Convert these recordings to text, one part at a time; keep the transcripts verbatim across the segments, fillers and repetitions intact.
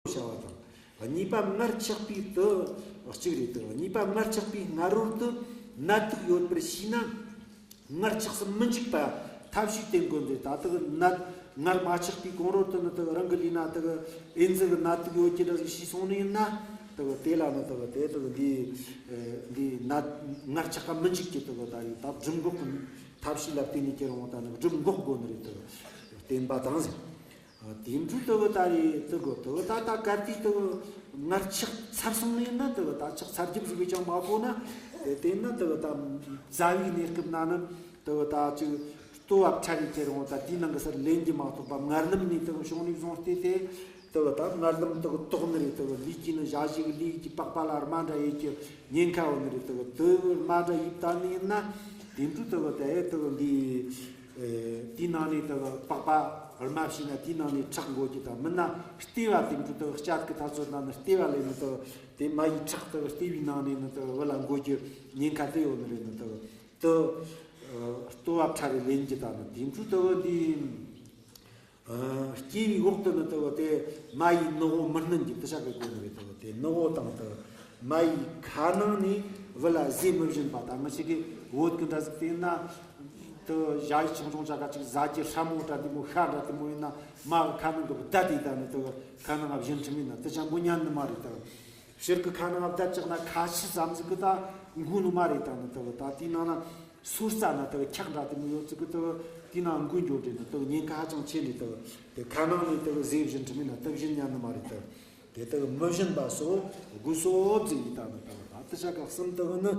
བྱ་བ་དང་། གཉིས་པ་མངལ་ཆགས་པའི་དུ་གཅིག་རེད་དོ། གཉིས་པ་མངལ་ཆགས་པའི་སྔ་རོལ་དུ་ནད་དུག་ཡོད་པར་ཤེས་ན། མངལ་ཆགས་སུ་མི་འཇུག་པ་ཐབས་ཤེས་བསྟེན་དགོས་འདུག་ད་དུ་ནད་མངལ་མ་ཆགས་པའི་གོང་རོལ་དུ་ནི་དུ་རང་གི་ལུས་ན་དུ་ཨེ་ཛི་གི་ནད་དུག་ཡོད་ཀྱི་འདྲ་ཞིག་ཤེས་སོང་ནི་ཡིན་ན། དུ་དེ་ལ་ནི་དུ་དེ་དུ་འདི་འདི་ནད་མངལ་ཆགས་པ་མི་འཇུག་ཀྱི་དུ་ད་རེད། ད་སྒྲུབ་འགོག་གི་ཐབས་ཤེས་ལ་བརྟེན་ནས་ཀྱི་རང་ད་ནི་སྒྲུབ་འགོག་དགོས་ནི་རེད། དུ་བསྟེན་པ་དང་ཟེར། དེ་འཕྲོས་དུ་ད་རེད་དུ་གོ་དུ་ད་ད་གལ་ཏེ་དུ་མངལ་ཆགས་ཚར་སོང་ནས་ན་དུ་ད་ཆགས་ཚར་རྒྱུ་ཟིག་གི་ཅང་མ་གོ་ན། དེ་དེ་ན་དུ་ད་ཟླ་བའི་གནས་སྐབས་ན་ནི་དུ་ད་ཅིག་ལྟོ་བ་ཕྲ་རེ་ཁྱེར་འོང་ད་དེའི་ནང་གི་སར་ལེན་རྒྱུ་མ་གཏོགས་པ་མངལ་ལམ་ནས་དུ་བྱུང་ནས་བཟུང་སྟེ་དེ་དུ་ད་མངལ་ལམ་དུ་དོག་ནི་རེད། དུ་ལུས་ཀྱི་ནི་ཞ་ཞི་གི་ལུས་ཀྱི་པགས་པ་ལ་རྨ་འདྲ་ཡོད་ཀྱི་ཉེན་ཁ་ཡོད་ནི་རེད། དུ་དུ་རྨ་འདྲ་ཡིབ་ད་ནི་ཡིན་ན་དེ་འཕྲོས་དུ་དེ་དུ་འདི། དེའི་ནང་ནས་དུ་པགས་པ་རྨ་བྱས་ན་དེའི་ནང་ནས་ཁྲག་འགོ་རྒྱུ་དང་མིན་ན་ལྟེ་བ་དེ་འཕྲོས་དུ་བསྐྱར་གི་ཐག་ཚོད་ན་ནི་ལྟེ་བ་ལས་ནི་དུ་དེ་མ་ཡི་ཁྲག་དུ་ལྟེ་བའི་ནང་ནས་ནི་དུ་བུ་ལ་འགོ་རྒྱུ་ཉེན་ཁ་དེ་ཡོད་ནི་རེད། ནི་དུ་དུ་ལྟོ་བ་ཕྲ་རེ་ལེན་རྒྱུ་དང་ནི་དེ་འཕྲོས་དུ་འདི་སྐྱེ་བའི་འོག་ཏུ་ནི་དུ་དེ་མ་ཡི་ནག་པོ་མི་སྣུན་གྱི་དུ་ཞག་གི་དགོས་ནི་རེད། དུ་དེ་ནག་པོ་དང་དུ་མ་ཡི་ཁ་ནང་ནས་བུ་ལ་ཟས་མི་སྦྱིན་པ་དང་ང་ཞིག་གི་བོད་ཀྱི་འདྲ་ཟིག་དེ་ན། དུ་ཞ་ཡི་ཆུང་ཆུང་ཅག་ག་ཅིག་ཟ་རྒྱུ་ཧྲ་མོ་འདྲ་དེ་མོ་ཤ་འདྲ་དེ་མོ་ཡིན་ན་མ་གི་ཁ་ནང་གི་བདའ་དེ་ད་ནི་དུ་ཁ་ནང་བཞིན་ཁྲིམས་ཡིན་ན་དུ་ཅང་མོ་ཉན་ནི་མ་རེད། དུ་ཕྱིར་གི་ཁ་ནང་བདའ་ཅག་ན་ཁ་ཆུ་ཙམ་ཟིག་གི་ད་འགུ་ནི་མ་རེད། ད་ནི་དུ་ད་དེའི་ནང་ན་སོར་རྩ་ན་དུ་འཁྱག་འདྲ་དེ་མོ་ཡོད་ཚིག་གི་དུ་དེའི་ནང་འགུ་འགྱོ་དེ་ནི་དུ་ཉེན་ཁ་ཧ་ཅང་ཆེ་ནི་དུ་དེ་ཁ་ནང་ནས་དུ་ཟས་བཞིན་ཁྲིམས་ཡིན་ན་དུ་བཞིན་ཉན་ནི་མ་རེད། དུ་དེ་དུ་མི་བཞིན་པ་སོ་དགུ་སོ་ཟིག་ཡིན། ད་ནི་དུ་ད་དུ་ཞག་ག་གསུམ་དུ་ནི།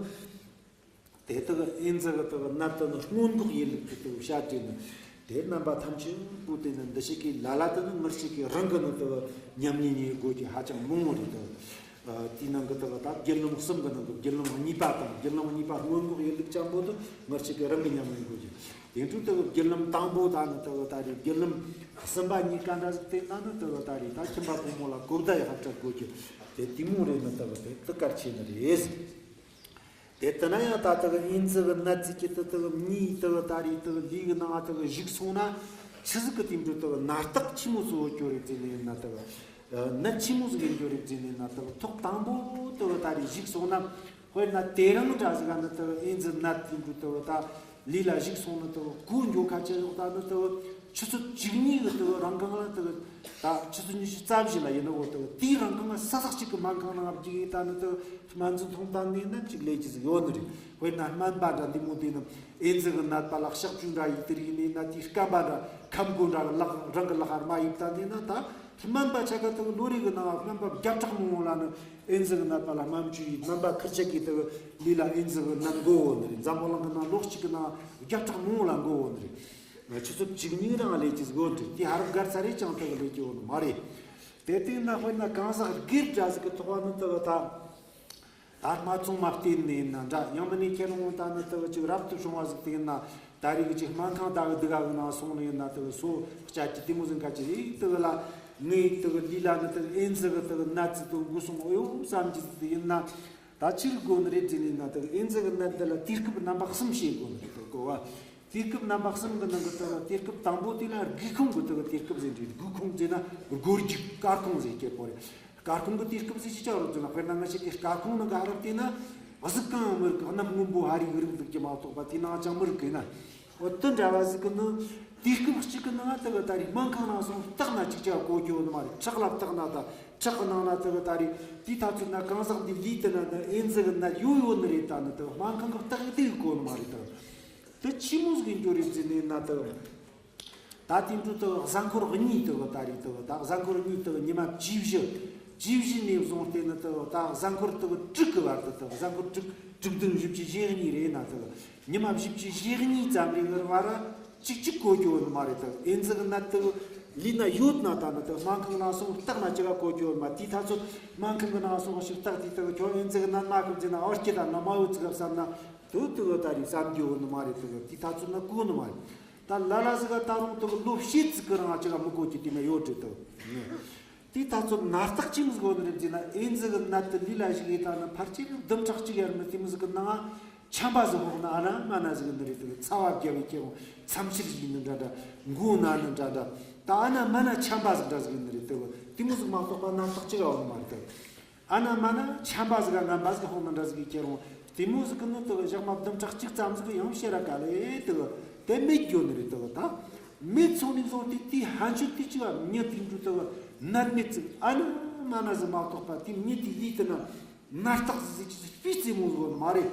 དེ་དག་ཨེ་ཛི་གི་དག་ནད་དུ་ནི་སྔོན་འགོག་ཡིན་ལུགས་ཀྱི་དག་བྱ་བྲལ་ནི། དེ་རྣམ་པ་ཐམས་ཅད་པོ་དེ་ནི་འདི་ཞིག་གི་ལ་ལ་དུ་ནི་ངར་ཞིག་གི་རང་གི་ནི་དག་ཉམས་ལེན་ཡེད་དགོས་ཀྱི་ཧ་ཅང་མང་བོ་རེད་དོ། ཨ་དེའི་ནང་གི་དག་ད་བརྒྱུད་ལམ་གསུམ་གི་ནང་གི་བརྒྱུད་ལམ་གཉིས་པ་དང་བརྒྱུད་ལམ་གཉིས་པ་སྔོན་འགོག་ཡིན་ལུགས་ཅན་པོ་དུ་ངར་ཞིག་གི་རང་གི་ཉམས་ལེན་དགོས་ཀྱི། དེ་འཕྲོས་དག་བརྒྱུད་ལམ་དང་པོ་ད་ནི་དག་ད་རེད། བརྒྱུད་ལམ་གསུམ་པ་གཉིས་ཀ་འདྲ་ཟིག་དེ་ན་ནི་དག་ད་རེད། ད་ཁྱིམ་པ་ཕོ་མོ་ལ་གོ་བརྡ་ཡག་སྤྲད་དགོས་ཀྱི། དེ་དེ་མོ་རེད། ནི་དག་དེ་དུ་གལ་ཆེ་ནི་རེད། དེ་ལྟ་ན་ཡང་ད་ལྟ་གི་ཨེ་ཛི་གི་ནད་ཟེར་གྱི་དེ་དག་གཉིས་དག་ད་རེས་དག་ལུས་གི་ནང་དག་བཞུགས་སོང་ན་ཆི་ཟིག་གི་དེ་འདྲ་དག་ནད་རྟགས་ཆི་མོ་གཙོ་བོ་གྱུར་རེད་ཟེར་ནས་ན་དག་ནད་ཆི་མོ་ཟིག་གི་གྱུར་རེད་ཟེར་ནས་ན་དག་ཐོག་དང་པོ་དག་ད་རེས་བཞུགས་སོང་ན། དཔེར་ན་དེ་རིང་འདྲ་ཟིག་ག་ནི་དག་ཨེ་ཛི་ནད་དེ་འདྲ་དག་ད་ལུས་ལ་བཞུགས་སོང་ན་དག་གོ་འགྱོ་ཁ་ཆེ་ཡོད་ད་ནི་དག་ཆུ་ཚོད་བཅུ་གཉིས་གི་དུ་རང་གང་ལ་དུ་ད་ཆུ་ཚོད་ཉི་ཤུ་རྩ་བཞི་ལ་ཡིན་ནོ་དུ་དེའི་རང་གང་ལ་ས་ཟག་ཅིག་གི་སྨན་ཁང་ནང་བརྒྱུགས་ཡིན་ད་ནི་དུ་སྨན་རྫུན་ཐུང་བཏང་ནས་ན་ཅིག་ལས་ཀྱི་ཟིག་ཡོད་ནི་རེད། དཔེར་ན་སྨན་པ་འདྲ་འདི་མོ་དེ་ནི་ཨེ་ཛི་གི་ནད་པ་ལ་གཤག་བཅོས་འདྲ་ཡིན་དེ་རིགས་ནས་ན་དེའི་སྐམ་པ་འདྲ་ཁམ་གོ་འདྲ་ལག་རང་གི་ལག་ཧར་མ་ཡིན་ད་ནི་ན་ད་སྨན་པ་ཆ་ག་དུ་ལོ་རེ་གི་ནང་སྨན་པ་བརྒྱ་ཕྲག་མང་བོ་ལ་ནི་ཨེ་ཛི་གི་ནད་པ་ལ་སྨན་བཅོས་ཡིན། སྨན་པ་ཁིར་ཆ་གི་དུ་ལུས་ལ་ཨེ་ཛི་གི་ནད་འགོ་འོ་ནི་རེད། འཛམ་བུ་གླིང་གི་ནང་ལོ་གཅིག་གི་ནང་བརྒྱ་ཕྲག་མང་བོ་ལ་འགོ་འོ་ནི་རེད། ཆུ་ཚོད་བཅུ་གཉིས་རང་ལས་ཀྱི་སྒོ་འདྲི་དེ་ཧ་རབ་སྒར་ཚ་རེ་ཅང་དག་ལས་ཀྱི་འོ་ནི་མ་རེད། དེ་དེ་ན་དཔེར་ན་གང་ཟག་སྒེར་འདྲ་ཟིག་གི་ཐོག་བ་ནི་དག་ད་ད་སྨད་འཚོང་མ་བསྟེན་ནས་ན་འདྲ་ཡང་མིན་ནས་ཁྱེད་རང་ད་ནི་དག་ཅིག་རབ་ཏུ་བྱུང་བ་ཟིག་དེ་ན་ད་རེས་ཀྱི་ཅིག་སྨན་ཁང་ད་གི་དུ་ག་གི་ནང་སོང་ནས་ན་དག་སོ་སྐྱ་ཀྱི་དེ་མོ་ཟིག་ག་ཅི་རེད། དག་ལ་ངས་དག་ལུས་ལ་ནི་དག་ཨེ་ཛི་གི་དག་ནད་ཟིག་དུ་འགོས་སོང་ཨོ་ཡོ་བསམ་གྱི་ཟིག་དེ་ཡིན་ན། ད་ཕྱིར་དགོས་ནི་རེད་ཟེར་ནས་ན་དག་ཨེ་ཛི་གི་ནད་འདི་ལ་དུས་སྐབས་རྣམ་པ་གསུམ་ཤེས་དགོས་ནི་རེད་དོ་གོ་བ། དུས་སྐབས་རྣམ་པ་གསུམ་གི་ནང་གི་དག་དུས་སྐབས་དང་པོ་དེ་ལ་སྒུལ་ཁུངས་གི་དག་དུས་སྐབས་ཟེར་འདྲ། སྒུལ་ཁུངས་ཟེར་ན་སྒོ་རྒྱུག་སྐར་ཁུང་ཟེར་སྐད་པོ་རེད། སྐར་ཁུང་གི་དུས་སྐབས་ཟེར་ཅི་ཅག་རོ་ཟེར་ན་དཔེར་ན་ང་ཞིག་གི་སྐར་ཁུང་ནང་གི་ཧ་རབ་བལྟས་ན་གཟུགས་གང་མི་རིག་གི་གནམ་སྔོན་པོ་ཧ་རིག་རིག་འདུག་གི་མ་གཏོགས་པ་དེ་ནང་ཅང་མི་རིག་གི་ན། འོ་དེ་འདྲ་བ་ཟིག་གི་ནི་དུས་སྐབས་གཅིག་གི་ནང་དག་ད་རེས་སྨན་ཁང་ནང་སོང་བརྟག་ན་ཅིག་ཅར་གོ་རྒྱུ་ནི་མ་རེད། ཁྲག་ལ་བརྟག་ན་ད་ཁྲག་གི་ནང་ན་དག་ད་རེས་དེའི་ཐག་ཚོད་ན་གང་ཟག་འདི་ལུས་དེ་ན་ད་ཨེ་ཛི་གི་ནད་ཡོད་ཡོད་ནི་རེད། ད་ནི་དག་སྨན་ཁང་གི་བརྟག་དེ་གོ་ནི་མ་རེད། དག་དེ་ཆི་མོ་ཟིག་གི་འགྱོ་རེད་ཟེར་ནས་ན་དག་ད་དེ་འདྲ་དག་གཟའ་འཁོར་གཉིས་དག་ད་རེས་དག་ད་གཟའ་འཁོར་གཉིས་དག་ཉི་མ་བཅུ་བཞི་བཅུ་བཞི་ནས་བཟུང་སྟེ་ནི་དག་ད་གཟའ་འཁོར་དག་དྲུག་གི་བར་དུ་དག་གཟའ་འཁོར་དྲུག་དྲུག་བདུན་བཞི་བཅུ་ཞེ་གཉིས་རེད་ན་དག་ཉི་མ་བཞི་བཅུ་ཞེ་གཉིས་ཙམ་རེ་བར་བ་ར་གཅིག་གཅིག་གོ་རྒྱུ་ནི་མ་རེད། དག་ཨེ་ཛི་གི་ནད་དག་ལུས་ན་ཡོད་ན་ད་ནི་དག་སྨན་ཁང་ནང་སོང་བརྟག་ན་ཅི་ག་གོ་རྒྱུ་ནི་མ། དེའི་ཐག་ཚོད་སྨན་ཁང་གི་ནང་སོང་ཞིག་བརྟག་དེ་དག་ཁྱོད་ཨེ་ཛི་གི་ནད་མ་གི་ཟེར་ན་ཨོ་སྐྱེ་ད་ན་མ་ཡོད་ཚིག་ག་བསམ་ན་དུ་དུ་གི་ད་རེས་བསམ་རྒྱུ་ནི་མ་རེད། དུ་གི་དེའི་ཐག་ཚོད་ན་གོ་ནི་མ་རེད། ད་ལ་ལ་ཟིག་ག་ད་རུང་དུ་གི་ལོ་ཕྱེད་ཙིག་གི་རང་ཅི་ག་མི་གོ་རྒྱུ་དེ་མ་ཡོད་རེད་དུ། དེའི་ཐག་ཚོད་ན་རྟགས་ཅི་མི་གོ་ནི་རེད་ཟེར་ན་ཨེ་ཛི་གི་ནད་དུ་ལུས་ལ་ཞིག་ཡིན་ད་ན་ཕལ་ཆེར་བདུན་ཕྲག་གཅིག་ཡར་མི་དེ་མི་ཟིག་གི་ནང་ཆམ་པ་ཟིག་ཕོག་ན་ཨ་ན་མ་ན་ཟིག་ནི་རེད། དུ་གི་ཚ་བ་བརྒྱབ་པའི་ཁྱེད་རང་མཚམས་ཕྱིར་ཡིན་ནི་འདྲ་འདྲ་མགོ་ན་ནི་འདྲ་འདྲ། ད་ཨ་ན་མ་ན་ཆམ་པ་ཟིག་འདྲ་ཟིག་ཡིན་ནི་རེད་དེ། དེ་མོ་ཟིག་མ་གཏོགས་པ་རྣམ་རྟོག་ཅིག་ཡོད་ནི་མ་རེད་དེ། ཨ་ན་མ་ན་ཆམ་པ་ཟིག་ག་ངན་པ་ཟིག་ཕོག་ནི་འདྲ་ཟིག་ཡིན་ཁྱེར་རུང་དེ་མོ་ཟིག་གི་ནི་དེ་ཞག་མ་བདུན་ཕྲག་གཅིག་ཙམ་ཟིག་ཡང་བཤད་ར་ག་ལེ་དེ་དེ་མེད་ཡོད་ནི་རེད་དེ། ད་མེད་སོང་ནས་བཟུང་སྟེ་དེའི་ཕན་ཆོད་དེ་ཅིག་མྱི་དེ་འདྲ་དེ་ནད་མེད་ཟིག་ཨ་ན་མ་ན་ཟིག་མ་གཏོགས་པ་དེ་མྱི་དེ་ལུས་དེ་ན། ནད་རྟགས་ཟིག་ཅིག་སྤུས་རྩེ་མོ་ཟིག་མ་རེད།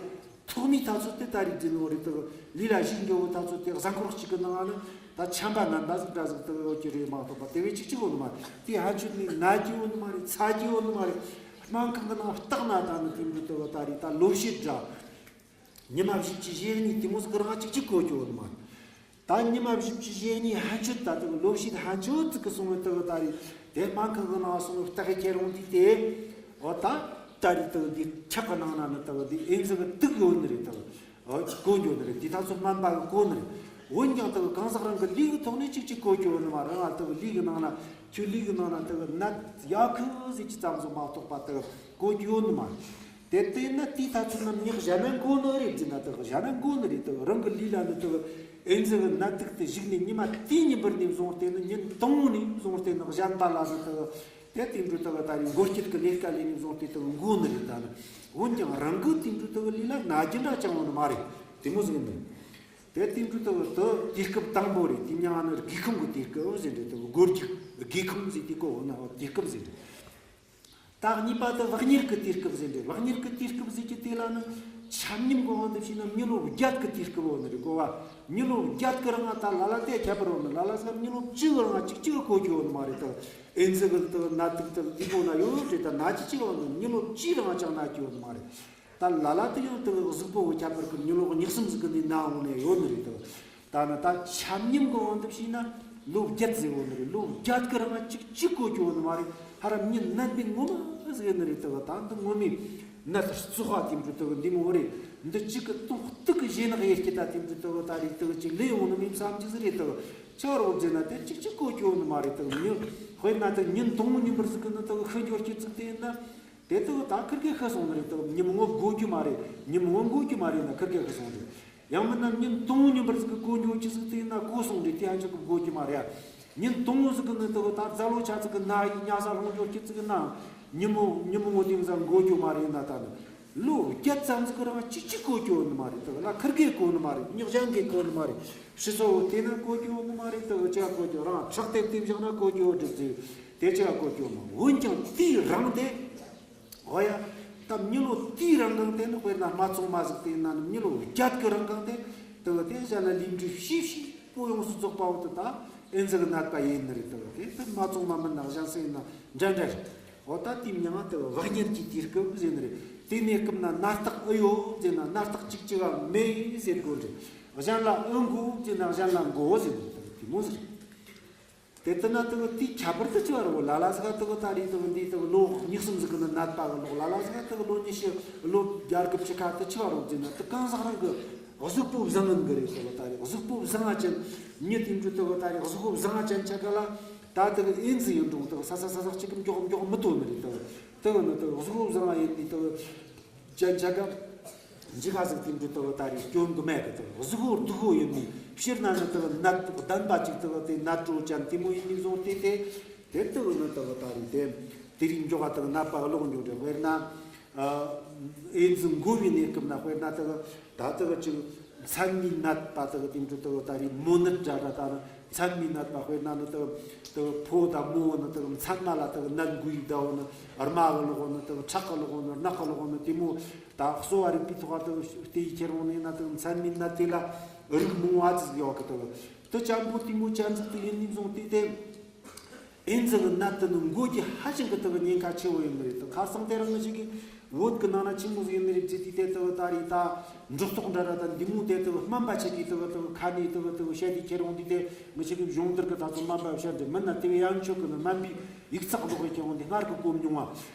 ཐོག་མའི་དུས་ཚོད་དེ་ད་རེས་རྒྱུ་ནོར་རེད་དེ། ལུས་ལ་ཞིག་འགྱོ་བའི་དུས་ཚོད་དེ་གཟའ་འཁོར་གཅིག་གི་ནང་ལ་ནི་ད་ཆམ་པ་ནད་པ་ཟིག་འདྲ་ཟིག་དེ་ཡོད་ཀྱི་རེད་མ་གཏོགས་པ་དེ་བས་གཅིག་གཅིག་ཡོད་ནི་མ་རེད། དེ་ཕན་ཆོད་ནི་ན་རྒྱུ་ཡོད་ནི་མ་རེད། ཚ་རྒྱུ་ཡོད་ནི་མ་རེད། སྨན་ཁང་གི་ནང་བརྟག་ན་ད་ནི་དེ་འདྲ་དེ་ད་རེས་ད་ལོ་ཕྱེད་འདྲ། ཉི་མ་བཞི་བཅུ་ཞེ་གཉིས་དེ་མོ་ཟིག་རང་གཅིག་གཅིག་གོ་རྒྱུ་ཡོད་ནི་མ་རེད། ད་ཉི་མ་བཞི་བཅུ་ཞེ་གཉིས་ཕན་ཆོད་ད་དེ་ལོ་ཕྱེད་ཕན་ཆོད་ཙིག་གི་སོང་བའི་དེ་ད་རེས་དེ་སྨན་ཁང་གི་ནང་སོང་བའི་བརྟག་གི་ཁྱེར་རུང་དེ་དེ། འོ་ད་ད་རེས་དེ་འདི་ཁྲག་གི་ནང་ན་ནི་དེ་འདི་ཨེ་ཛི་གི་དུག་ཡོད་ནི་རེད་དེ། འོ་གོ་རྒྱུ་ནི་རེད། དེ་ད་ཚོ་སྨན་པ་གི་གོ་ནི་རེད། འོན་ཀྱང་དེ་གང་ཟག་རང་གི་ལུས་ཀྱི་ཐོག་ནས་གཅིག་གཅིག་གོ་རྒྱུ་ཡོད་ནི་མ་རེད། ང་དེ་ལུས་ཀྱི་ནང་ན་ཁྱོད་ལུས་ཀྱི་ནང་ན་དེ་ནད་ཡོད་གི་ཟེར་གྱི་ཙམ་ཟིག་མ་གཏོགས་པ་དེ་གོ་རྒྱུ་ཡོད་ནི་མ་རེད། དེ་ལྟས་ན་དེའི་དུས་ཚོད་ན་མྱི་གཞན་ན་འགོ་ནི་རེད་ཟེར་ན་དེ་གཞན་ན་འགོ་ནི་རེད་དེ། རང་གི་ལུས་ལ་ནི་དེ་ཨེ་ཛི་གི་ནད་དུག་དེ་ཞུགས་ནས་ཉི་མ་དེའི་ཉིན་པར་ནས་བཟུང་སྟེ་ནི་ཉིན་དང་པོ་ནས་བཟུང་སྟེ་ནི་གཞན་པ་ལ་ནི་དེ་དེ་དེ་འདྲ་དེ་ད་རེས་འགོ་སྐྱེད་ཀྱི་ལས་ཀ་ལས་ནས་བཟུང་སྟེ་དེ་འགོ་ནི་རེད། ད་ནི་འོན་ཀྱང་རང་གི་དེ་འདྲ་དེ་ལུས་ལ་ན་རྒྱུ་འདྲ་ཅང་ཡོད་ནི་མ་རེད། དེ་མོ་ཟིག་ཡིན་ནི་དེ་དེ་འདྲ་དེ་དེ་དུས་སྐབས་དང་པོ་རེད། དེ་མྱིང་ང་ནི་སྒེའུ་ཁུང་གི་དུས་སྐབས་ཟེར་འདྲ་དེ་སྒོ་རྒྱུག་སྒེའུ་ཁུང་ཟེར་དེ་གོ་འོ་ན་དུས་སྐབས་ཟེར་འདྲ། ད་གཉིས་པ་དེ་བག་གཉེར་གྱི་དུས་སྐབས་ཟེར་འདྲ། བག་གཉེར་གྱི་དུས་སྐབས་ཟེར་གྱི་དེ་ལ་ནི་ཆམ་ཉམས་གི་དབང་དུ་བྱས་ན་མྱི་ལོ་བརྒྱད་ཀྱི་དུས་སྐབས་ཡོད་ནི་རེད་གོ་བ། མྱི་ལོ་བརྒྱད་ཀྱི་རིང་ང་ད་ལ་ལ་དེ་ཁྱད་པར་ཡོད་ནི། ལ་ལ་ཟེར་མྱི་ལོ་བཅུ་གི་རིང་ང་གཅིག་གཅིག་གི་གོ་རྒྱུ་ཡོད་ནི་མ་རེད་དེ། ཨེ་ཛི་གི་དེ་ནད་དུག་དེ་འདི་གོ་ན་ཡོད་རེད། ད་ན་གཅིག་གཅིག་ཡོད་ནི། མྱི་ལོ་བཅུའི་རིང་ང་ཅང་ན་རྒྱུ་ཡོད་ནི་མ་རེད། ད་ལ་ལ་དེ་ཡང་དེ་གཟུགས་པོ་གི་ཁྱད་པར་གྱིས་མྱི་ལོ་གཉིས་གསུམ་ཟིག་གི་ནས་ན་འོང་ནས་ཡོད་ནི་རེད་དེ། ད་ནི་ད་ཆམ་ཉམས་གི་དབང་དུ་བྱས་ན་ལོ་བརྒྱད་ཟེར་ཡོད་ནི་རེད། ལོ་བརྒྱད་ཀྱི་རིང་གཅིག་གཅིག་གོ་རྒྱུ་ཡོད་ནི་མ་རེད། ཧ་ར་མྱི་ནད་པའི་ངོ་མ་ཟིག་ཡིན་ནི་རེད་དེ། ད་འདི་ངོ་མའི་ནད་བཙོག་པ་དེ་འདྲ་དེ་འདི་མོ་རེད། འདི་གཅིག་གི་སྟོང་གཏུག་གི་ཞེ་ནག་ཡེ་སྐྱིད་ད་དེ་འདྲ་དེ་ད་རེད་དེ་གཅིག་ལས་ཡོང་ནི་མིན་བསམ་གྱི་ཟིག་རེད་དེ། ཆོར་འོ་ཟེར་ན་དེ་གཅིག་གཅིག་གོ་རྒྱུ་ཡོད་ནི་མ་རེད་དེ། མྱི་དཔེར་ན་དེ་ཉིན་དང་པོ་ཉིན་པར་ཟིག་གི་ནི་དེ་ཤི་འགྱོ་རྒྱུ་ཟིག་དེ་ཡིན་ན། དེ་དག་ད་ཁིར་གེ་ཤི་སོང་ནི་རེད་དེ། ཉིན་མོ་དགོས་རྒྱུ་མ་རེད། ཉིན་མོ་དགོས་རྒྱུ་མ་རེད་ན་ཁིར་གེ་ཤི་སོང་རེད། ཡང་མིན་ན་ཉིན་དང་པོ་ཉིན་པར་ཟིག་གི་གོ་འགྱོ་རྒྱུ་ཟིག་དེ་ཡིན་ན་གོ་སོང་རེད། དེ་ཡང་ཅིག་གི་དགོས་རྒྱུ་མ་རེད། ཉིན་དང་པོ་ཟིག་གི་ནི་དེ་ད་རྫ་ལོ་ཆ་ཟིག་གི་ན་ཡི་ཉལ་ས་ལྷུང་འགྱོ་རྒྱུ་ཟིག་ན་ཉིན་མོ་ཉིན་མོ་ངོ་དེ་ཟིག་དགོས་རྒྱུ་མ་རེད་ན། ད་ནི་ལོ་བརྒྱད་ཙམ་ཟིག་གི་རིང་གཅིག་གཅིག་གོ་རྒྱུ་ནི་མ་རེད། དེ་ལ་ཁིར་གེ་གོ་ནི་མ་རེད། མྱི་གཞན་གེ་གོ་ནི་མ་རེད། ཕྱི་སོ་བོ་དེ་ན་གོ་རྒྱུ་ནི་མ་རེད། དེ་ཅི་ག་གོ་རྒྱུ། རང་ཕྱག་དེབ་དེ་བཞག་ན་གོ་རྒྱུ་འགྲིག་ཟིག་དེ་ཅི་ག་གོ་རྒྱུ་མ། འོན་ཀྱང་དེའི་རིང་དེ། འོ་ཡ། ད་མྱི་ལོ་དེའི་རིང་གང་དེ་ནི་དཔེར་ན་སྨད་འཚོང་མ་ཟིག་དེ་ན་ནི་མྱི་ལོ་བརྒྱད་ཀྱི་རིང་གང་དེ། དེ་བ་དེ་གཞན་ལ་ལས་འབྲས་ཤེས་ཤེས་པོ་ཡོངས་སུ་རྫོགས་པ་བོ་དེ་ད་ཨེ་ཛི་གི་ནད་པ་ཡིན་ནི་རེད། དེ་བ་དེ་ད་སྨད་འཚོང་མ་མིན་ན་གཞན་སུ་ཡིན་ན་འདྲ་འདྲ་རེད། འོ་ད་དེའི་མྱིང་ང་དེ་བ་བག་གཉེར་གྱི་དུས་སྐབས་ཟེར་ནི་རེད། དེ་གནས་སྐབས་ན་ནད་རྟགས་ཨེ་ཡོད་ཟེར་ན་ནད་རྟགས་གཅིག་གཅིག་ག་མེད་ཟེར་དགོས་རེད། གཞན་ལ་ཨེ་འགོ་ཟེར་ན་གཞན་ལ་འགོ་ཟེར་ནི་དེ་མོ་ཟེར། དེ་ལྟ་ན་དེ་གི་དེའི་ཁྱད་པར་དེ་ཅི་བ་རེད། ལ་ལ་ཟིག་ག་དེ་གི་ད་རེས་དེ་གི་འདི་དེ་གི་ལོ་གཉིས་གསུམ་ཟིག་གི་ནི་ནད་པ་གི་ལོག་ལ་ལ་ཟིག་ག་དེ་གི་ལོ་ཉི་ཤུ་ལོ་བརྒྱད་དགུ་བཅུ་ཁ་དེ་ཅི་བ་རེད་ཟེར་ན། དེ་གང་ཟག་རང་གི་གཟུགས་པོ་བཟང་ངན་གི་རེད། དེ་གི་ད་རེས་གཟུགས་པོ་བཟང་ང་ཅན་མྱི་དེ་འདྲ་དེ་གི་ད་རེས་གཟུགས་པོ་བཟང་ང་ཅན་ཆ་ག་ལ་ད་དེ་གི་ཨེ་ཛི་ཡིན་རུང་དེ་གི་ས་ས་ས་ས་གཅིག་གི་མགྱོགས་མགྱོགས་མི་ཐོན་ནི་རེད། དེ་གི་དེ་གི་ནི་དེ་གི་གཟུགས་པོ་བཟང་ང་ཡིན་ནི་དེ་གི་ཅན་ཆ་ག་འཇིག་ཁ་ཟིག་དེ་འདྲ་དེ་གི་ད་རེས་སྐྱོན་གི་མེད་གི། དེ་གི་གཟུགས་པོ་སྡུག་པོ་ཡིན་ནི་ཕྱིར་ན་ནི་དེ་གི་ནད་ལྡན་པ་ཅིག་དེ་གི་དེ་ནད་གྲོ་ཅན་དེ་མོ་ཡིན་ནི་བཟུང་སྟེ་དེ་དེ་དེ་གི་ནི་དེ་གི་ད་རེས་དེ་དེ་རིགས་མགྱོགས་ཁ་དེ་གི་ནད་པ་གི་ལོག་འགྱོ་རེད། དཔེར་ན་ཨེ་ཛི་འགོ་བའི་གནས་སྐབས་ན་དཔེར་ན་དེ་གི་ད་དེ་གི་ཅིག་མཚན་མའི་ནད་པ་དེ་གི་དེ་འདྲ་དེ་གི་ད་རེས་མོ་ནད་འདྲ་འདྲ། ད་ནི་མཚན་མའི་ནད་པ་དཔེར་ན་ནི་དེ་གི་དེ་གི་ཕོ་དང་མོ་ནི་དེ་གི་མཚན་མ་ལ་དེ་གི་ནད་འགོས་ཡི་ད་བོ་ནི་རྨ་གི་ལོག་ནི་དེ་གི་ཁྲག་གི་ལོག་ནི་རྣག་གི་ལོག་ནི་དེ་མོ། ད་གསོ་བ་རིག་པའི་ཐོག་དེ་གི་དེ་ཡི་ཁྱེར་འོང་ནས་ན་དེ་གི་མཚན་མའི་ནད་དེ་ལ་རིགས་མང་བ་ཙིག་ཡོད་གི། དེ་གི་དེ་ཅན་པོ་དེ་མོ་ཅན་ཟིག་དེ་ཡིན་ནི་བཟུང་སྟེ་དེ། ཨེ་ཛི་གི་ནད་དེ་ནི་འགོ་རྒྱུ་ཧ་ཅང་གི་དེ་གི་ཉེན་ཁ་ཆེ་བོ་ཡིན་ནི་རེད། དེ་ཁ་སང་དེ་རིང་ང་ཞིག་གི་བོད་གི་ནང་ན་ཆི་མོ་ཟིག་ཡིན་ནི་རེད་ཟེར་དུས་དེ་དེ་གི་ད་རེས་ད་འགྲོ་ལྡོག་འདྲ་ར་ད་འདི་མོ་དེ་དེ་གི་སྨན་པ་ཆེ་གི་དེ་གི་དེ་གི་ཁ་ནས་དེ་གི་དེ་གི་བཤད་དེ་ཁྱེར་འོང་དུས་དེ་ང་ཞིག་གི་གཞུང་འདིར་གི་ད་ཚོ་སྨན་པ་བཤད་དེ་མིན་ན་དེ་བས་ཡང་ཆོག་གི་ནི་སྨན་པའི་ཡིག་ཚགས་ལོག་གི་ཁྱེར་འོང་དེ་སྔར་གི་གོ་མྱོང་བ།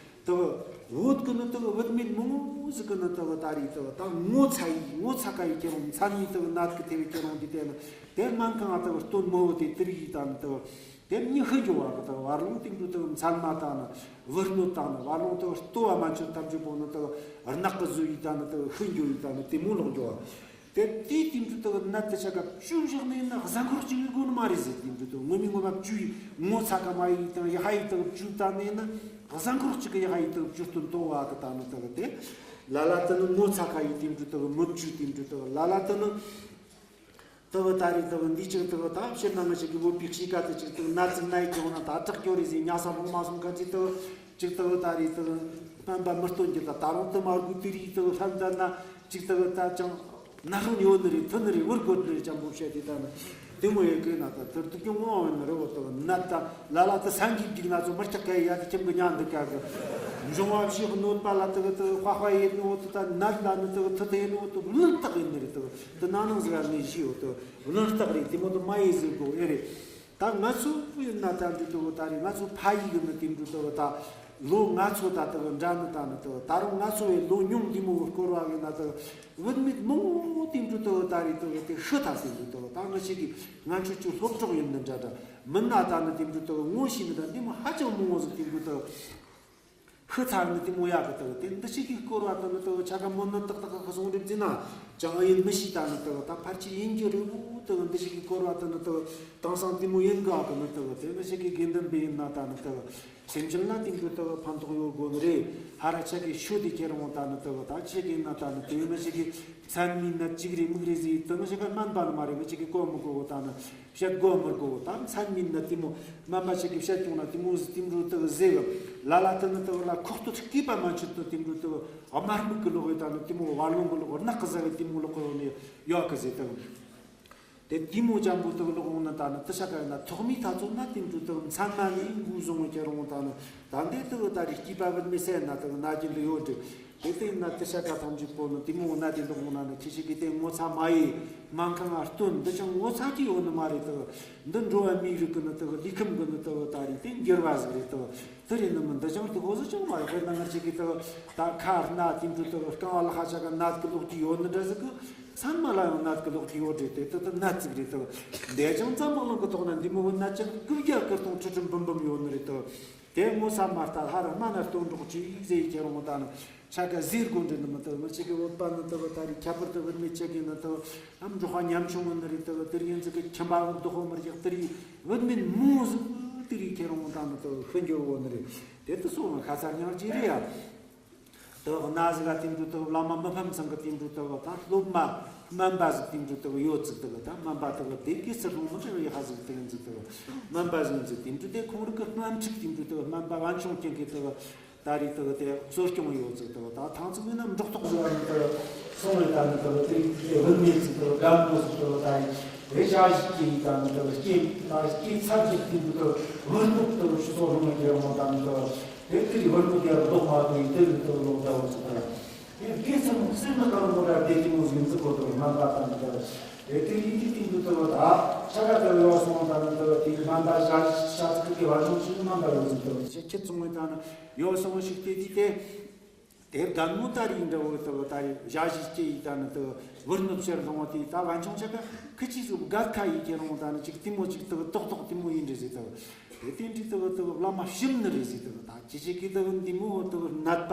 དེ་བོད་གི་ནི་དེ་བོད་མི་མང་ཟིག་གི་ནི་དེ་ད་རེས་དེ་ད་ངོ་ཚ་ཡི་ངོ་ཚ་དཀའ་ཡི་ཁྱེར་འོང་མཚན་ཉིད་དེ་ནད་གི་དེ་བས་ཁྱེར་འོང་དེ་དེ་ནི་དེ་སྨན་ཁང་དེ་སྟོན་མོ་བོ་དེ་དེ་རིགས་ཡི་ད་ནི་དེ་དེ་མྱི་ཤི་འགྱོ་བ་གི་དེ་བར་ལོང་དེ་འདྲ་དེ་མཚན་མ་དང་ནི་བུ་སྣོད་དང་ནི་བར་ལོང་དེ་ལྟོ་བ་མ་མཆོད་ཐམས་ཅད་པོ་ནི་དེ་རྣག་གི་བཟོ་ཡི་ད་ནི་དེ་ཤི་འགྱོ་ཡི་ད་ནི་དེ་མོ་ལོག་འགྱོ་བ། དེ་དེའི་དེ་འདྲ་དག་ནད་དེ་ཆ་ག་བཅུ་བཞག་ནས་ན་གཟའ་འཁོར་གཅིག་གི་སྒོ་ནས་མ་རེད་ཟེར། དེ་འདྲ་དག་ངོ་མའི་ངོ་མ་བཅུ་ཡི་ངོ་ཚ་ག་མ་ཡི་དང་ཡ་ཧ་ཡི་དག་བཅུ་ད་ནས་ན་གཟའ་འཁོར་གཅིག་གི་ཡ་ཧ་ཡི་དག་བཅུ་སྟོན་དོ་བ་གི་ད་ནི་དག་དེ། ལ་ལ་དེ་ནི་ངོ་ཚ་ག་ཡི་དེ་འདྲ་དག་མི་བཅུ་དེ་འདྲ་དག་ལ་ལ་དེ་ནི། དག་ད་རེས་དག་འདི་ཅིག་དག་ད་ཕྱིར་ན་ང་ཅག་གི་བོད་པའི་གཤིས་ཀ་དེ་ཅིག་དག་ན་ཚིག་ན་ཡི་ཀྱང་ན་ད་དྲག་སྐྱོ་རེ་ཟེར་ཉ་ས་ལྷུང་མ་སོང་ག་ཅིག་དག་ཅིག་དག་ད་རེས་དག་སྨན་པ་མི་སྟོན་གྱི་ད་ད་རུང་དུ་མ་དགོས་དེ་རིགས་དག་ལྷན་ད་ན་ཅིག་དག་ད་ཅང་ན་ཧུན་ཡོད་ནི་རེད། ཐུ་ནི་རེད། བུར་དགོས་ནི་རེད། ཅང་པོ་བཤད་དེ་ད་ནི་དེ་མོ་ཡི་གི་ན་ད་དུར་དུ་ཀྱང་ངོ་བ་ནི་རེ་བོ་དག་ན་ད་ལ་ལ་དུ་སང་གི་བསྒྲིགས་ན་ཚོ་མི་སྐྲག་ག་ཡ་དེ་ཁྱིམ་གི་ཉ་འདི་ཀ་གི་འབྱུང་བ་བཞི་གནོད་པ་ལ་དག་དག་ཧ་ཧ་ཡེ་ནོ་དུ་ད་ནད་ལ་ནི་དག་ཐུ་དེ་ནོ་དུ་ལུག་དག་ཡིན་ནི་རེད། དག་དུ་ན་ནང་ཟིག་ནི་ཞི་ཡོད་དུ། གནོན་རྟགས་རེད། དེ་མོ་དུ་མ་ཡིན་ཟེར་དགོས་ཨེ་རེད། ད་ང་ཚོ་ཡིན་ན་ད་འདི་དུ་ད་རེད། ང་ཚོ་ཕ་ཡུལ་གི་ནི་དེ་འདྲ་དུ་ད་ལོ་ང་ཚོ་ད་དུ་འདྲ་ནི་ད་ནི་དུ་ད་རུང་ང་ཚོ་བའི་ལོ་ཉུང་དེ་མོ་སྐོར་བ་ཡིན་ན་དུ་བུད་མེད་མང་པོ་དེ་འདྲ་དུ་ད་རེད་དུ་དེ་ཤི་ཐལ་ཟེར་འདྲ་དུ། ད་ང་ཞིག་གི་ང་ཚོ་ཅུ་སློབ་གྲོགས་ཡིན་ནི་འདྲ་འདྲ་མིན་ན་ད་ནི་དེ་འདྲ་དུ་ངོ་ཤེས་ནི་ད་འདི་མོ་ཧ་ཅང་མང་བོ་ཟིག་དེ་འདྲ་དུ། ཤི་ཚར་ནི་དེ་མོ་ཡག་གི་དག་དེ་འདི་ཞིག་གི་སྐོར་བ་དུ་ནི་དག་ཆ་ག་མོ་ནི་ཏག་ཏག་གི་གསུང་རིག་ཟིན་ན་ཅང་ཡིན་མི་ཤེས། ད་ནི་དག་ད་ཕར་ཆེར་ཡིན་རྒྱུ་རེད་བོ། དག་འདི་ཞིག་གི་སྐོར་བ་དུ་ནི་དག་དེང་སང་དེ་མོ་ཡིན་གི་ཨ་གི་ནི་དག་དེ་མི་ཞིག་གི་དགེ་འདུན་པ་ཡིན་ན་ད་ནི་དག་སེམས་ཅན་ལ་དེ་འདྲ་དག་ཕན་ཐོགས་ཡོད་དགོས་ནི་རེད། ཧ་ར་ཆ་གི་ཤོད་དེ་ཁྱེར་འོང་ད་ནི་དག་ད་ཆེ་གི་ན་ད་ནི་དེ་མི་ཞིག་གི་མཚན་མའི་ནད་གཅིག་རེད་མིག་རེད་ཟེར་དུ་མི་ཞིག་ག་སྨན་པ་ནི་མ་རེད། མི་ཞིག་གི་གོ་མི་གོ་བོ་ད་ནི། བཤད་དགོས་མི་དགོས་ད་མཚན་མིན་ན་དེ་མོ་སྨན་པ་ཞིག་གིས་བཤད་བྱུང་ན་དེ་མོ་ཟིག་དེ་འགྲོ་དག་ཟེ་གི་ལ་ལ་དེ་ནི་དག་ལ་ཁོག་སྟོད་སྐེད་པ་མ་ཆུད་དུ་དེ་འགྲོ་དག་དམར་སྨུག་གི་ལོག་ཡོད་ད་ནི་དེ་མོ་བར་ལོང་གི་ལོག་ནག་གི་ཟ་གི་དེ་མོ་ལོག་ཡོད་ནི་ཡོད་གི་ཟེ་དག་དེ་དེ་མོ་ཅན་པོ་དག་ལོག་འོང་ན་ད་ནི་དི་ཤ་ཀ་ཡིན་ན་ཐོག་མའི་ཐ་ཚོ་ན་དེ་འགྲོ་དག་མཚན་མ་ནི་འགུལ་བཟུང་བ་ཁྱེར་འོང་ད་ནི་ད་འདི་དག་ད་རེས་སྐྱིད་པ་བུད་མེད་སེ་ན་དག་ན་གྱི་འདི་ཡོད་འདྲི། དེ་ལྟ་ཡིན་ན་དེ་ཤ་ཀ་ཐམས་ཅད་པོ་ནི་དེ་མོ་ན་དེ་འདུག་ན་ནི་ཁྱེད་ཞིག་གིས་དེ་ངོ་ཚ་མ་ཡི་སྨན་ཁང་ང་སྟོན་འདི་ཅང་ངོ་ཚ་གི་ཡོད་ནི་མ་རེད་དོ། འདི་འགྲོ་བ་མིའི་རིགས་ཀྱི་ནི་དོ་ལུས་ཁམས་ཀྱི་ནི་དོ་ད་རེད་དེ་འགྱུར་བ་ཟིག་རེད་དོ། དེ་རེད་ནི་མི་འདི་ཅང་དེ་ཧོ་ཟི་ཅང་མ་རེད། དཔེར་ན་ང་ཅག་གི་དོ་ད་ཁ་སྣ་དེ་འདྲ་དོ་རྐང་བ་ལ་ཧ་ཅག་གི་ནད་ཀྱི་ལོག་གི་ཡོད་ནི་འདྲ་ཟིག་གི་མཚན་མ་ལ་ཡང་ནད་ཀྱི་ལོག་གི་ཡོད་རེད་དེ་དོ་དོ་ནད་ཟིག་རེད་དོ། འདི་ཅང་འཛམ་བུ་གླིང་གི་ཐོག་ན་འདི་མོ་བོ་ནད་ཅང་དགུ་བརྒྱ་སྐར་སྟོང་ཁྲི་ཁྲི་འབུམ་འབུམ་ཡོད་ནི་རེད་དོ། དེ་ངོ་ཚ་མ་ལྟ་ཧ་ར་སྨན་ན་སྟོན་རོགས་གྱིས་ཟེར་ཁྱེར་འོང་ད་ནི་ཆ་ག་ཟེར་དགོས་འདྲི་ནི་མི་དག་མི་ཆེ་གི་བོད་པ་ནི་དག་ད་རེས་ཁྱད་པར་དུ་བུད་མེད་ཆེ་གི་ནི་དག་ཨམ་འབྲོག་པ་ཉམ་ཆུང་ངི་ནི་རེད་དག་དེ་རིང་ཟིག་གི་ཁྱིམ་པ་བདག་པོ་མི་རྒྱག་དེ་རིང་བུད་མེད་མོ་ཟིག་དེ་རིང་ཁྱེར་འོང་ད་ནི་དག་ཤི་འགྱུར་བོ་ནི་རེད། དེ་དུ་སོང་ང་ཁ་ཚ་ཉག་གཅིག་རེད་ཡ། དག་ན་ཟིག་ག་དེ་འདྲ་དག་བླ་མ་མི་ཕམ་ཚང་གི་དེ་འདྲ་དག་ད་སློབ་མ་སྨན་པ་ཟིག་དེ་འདྲ་དག་ཡོད་ཟིག་དག་ད་སྨན་པ་དག་དེ་གི་སི་ལྷུང་མི་ཆེ་བའི་ཧ་ཟིག་དེ་ཡིན་ཟིག་དག་སྨན་པ་ཟིག་ཡིན་ཟིག་དེ་འདྲ་དེ་ཁོང་རིགས་ཀྱི་སྨན་ཁྲིག་དེ་འདྲ་དག་སྨན་པ་བན་ཆུང་ཅན་གི་དག་ད་རེས་དག་དེ་གསོ་སྐྱོང་ཡོད་ཟིག་དག་ད་ཐང་ཚིག་མིན་ན་འབྲོག་ཐོག་ཟིག་ཡང་དག་སོང་བའི་ད་ནི་དག་དེ་དེ་བུད་མེད་ཟིག་དག་རྒན་པོ་ཟིག་དག་ད་རེས་དེ་ཞག་ཞིག་གི་ད་ནི་དག་སྐྱེས་ད་སྐྱེས་ཚར་གྱི་དེ་འདྲ་དག་བུད་ནུབ་དག་ཤི་སོ་ལྷུང་བའི་རྒྱལ་མོ་ད་ནི་དག་དེ་དེ་རིགས་བར་དུ་དེ་ལྡོག་མ་དེ་དེ་རིགས་དེ་ལོག་འདྲ་བོ་ཟིག་དང་། དེ་དགེ་ཚང་སེམས་ནི་གང་མོ་ར་དེ་དེ་མོ་ཟིག་འཛུགས་གོ་དོ་སྨན་པ་དང་དེ་དེ་དེ་ཡིན་དེ་དེ་འདུག་དེ་ད་ཆ་ག་དེ་ཡོ་སོང་དང་དེ་དེ་སྨན་པ་ཞག་ཤ་ཚིག་གི་བར་ཆུང་ཞིག་སྨན་པ་ཡོ་ཟིག་དེ་ཁྱེད་ཁྱེད་ཚོ་ངོས་དང་ཡོ་སོང་ཞིག་དེ་དེ་དེ། དེ་རྒན་མོ་ད་རིགས་འདྲ་བོ་དེ་ད་རེས་ཞག་ཞིག་སྐྱེ་ཡི་ད་ནི་དེ་བུར་ནུབ་ཕྱིར་ལྷུང་བ་དེ་ད་བན་ཆུང་ཆ་ག་ཁི་ཆི་ཟིག་སྒར་ཁ་ཡི་ཁྱེར་འོང་ད་ནི་ཅིག་དེ་མོ་ཅིག་དེ་ཏོག་ཏོག་དེ་མོ་ཡིན་རེད་ཟེར་དེ། དེ་དེ་འདྲའི་དག་དག་བླ་མ་ཞིམ་ནི་རེད་ཟེར་དག་ད་ཅི་ཅི་གི་དག་འདི་མོ་དག་ནད་པ་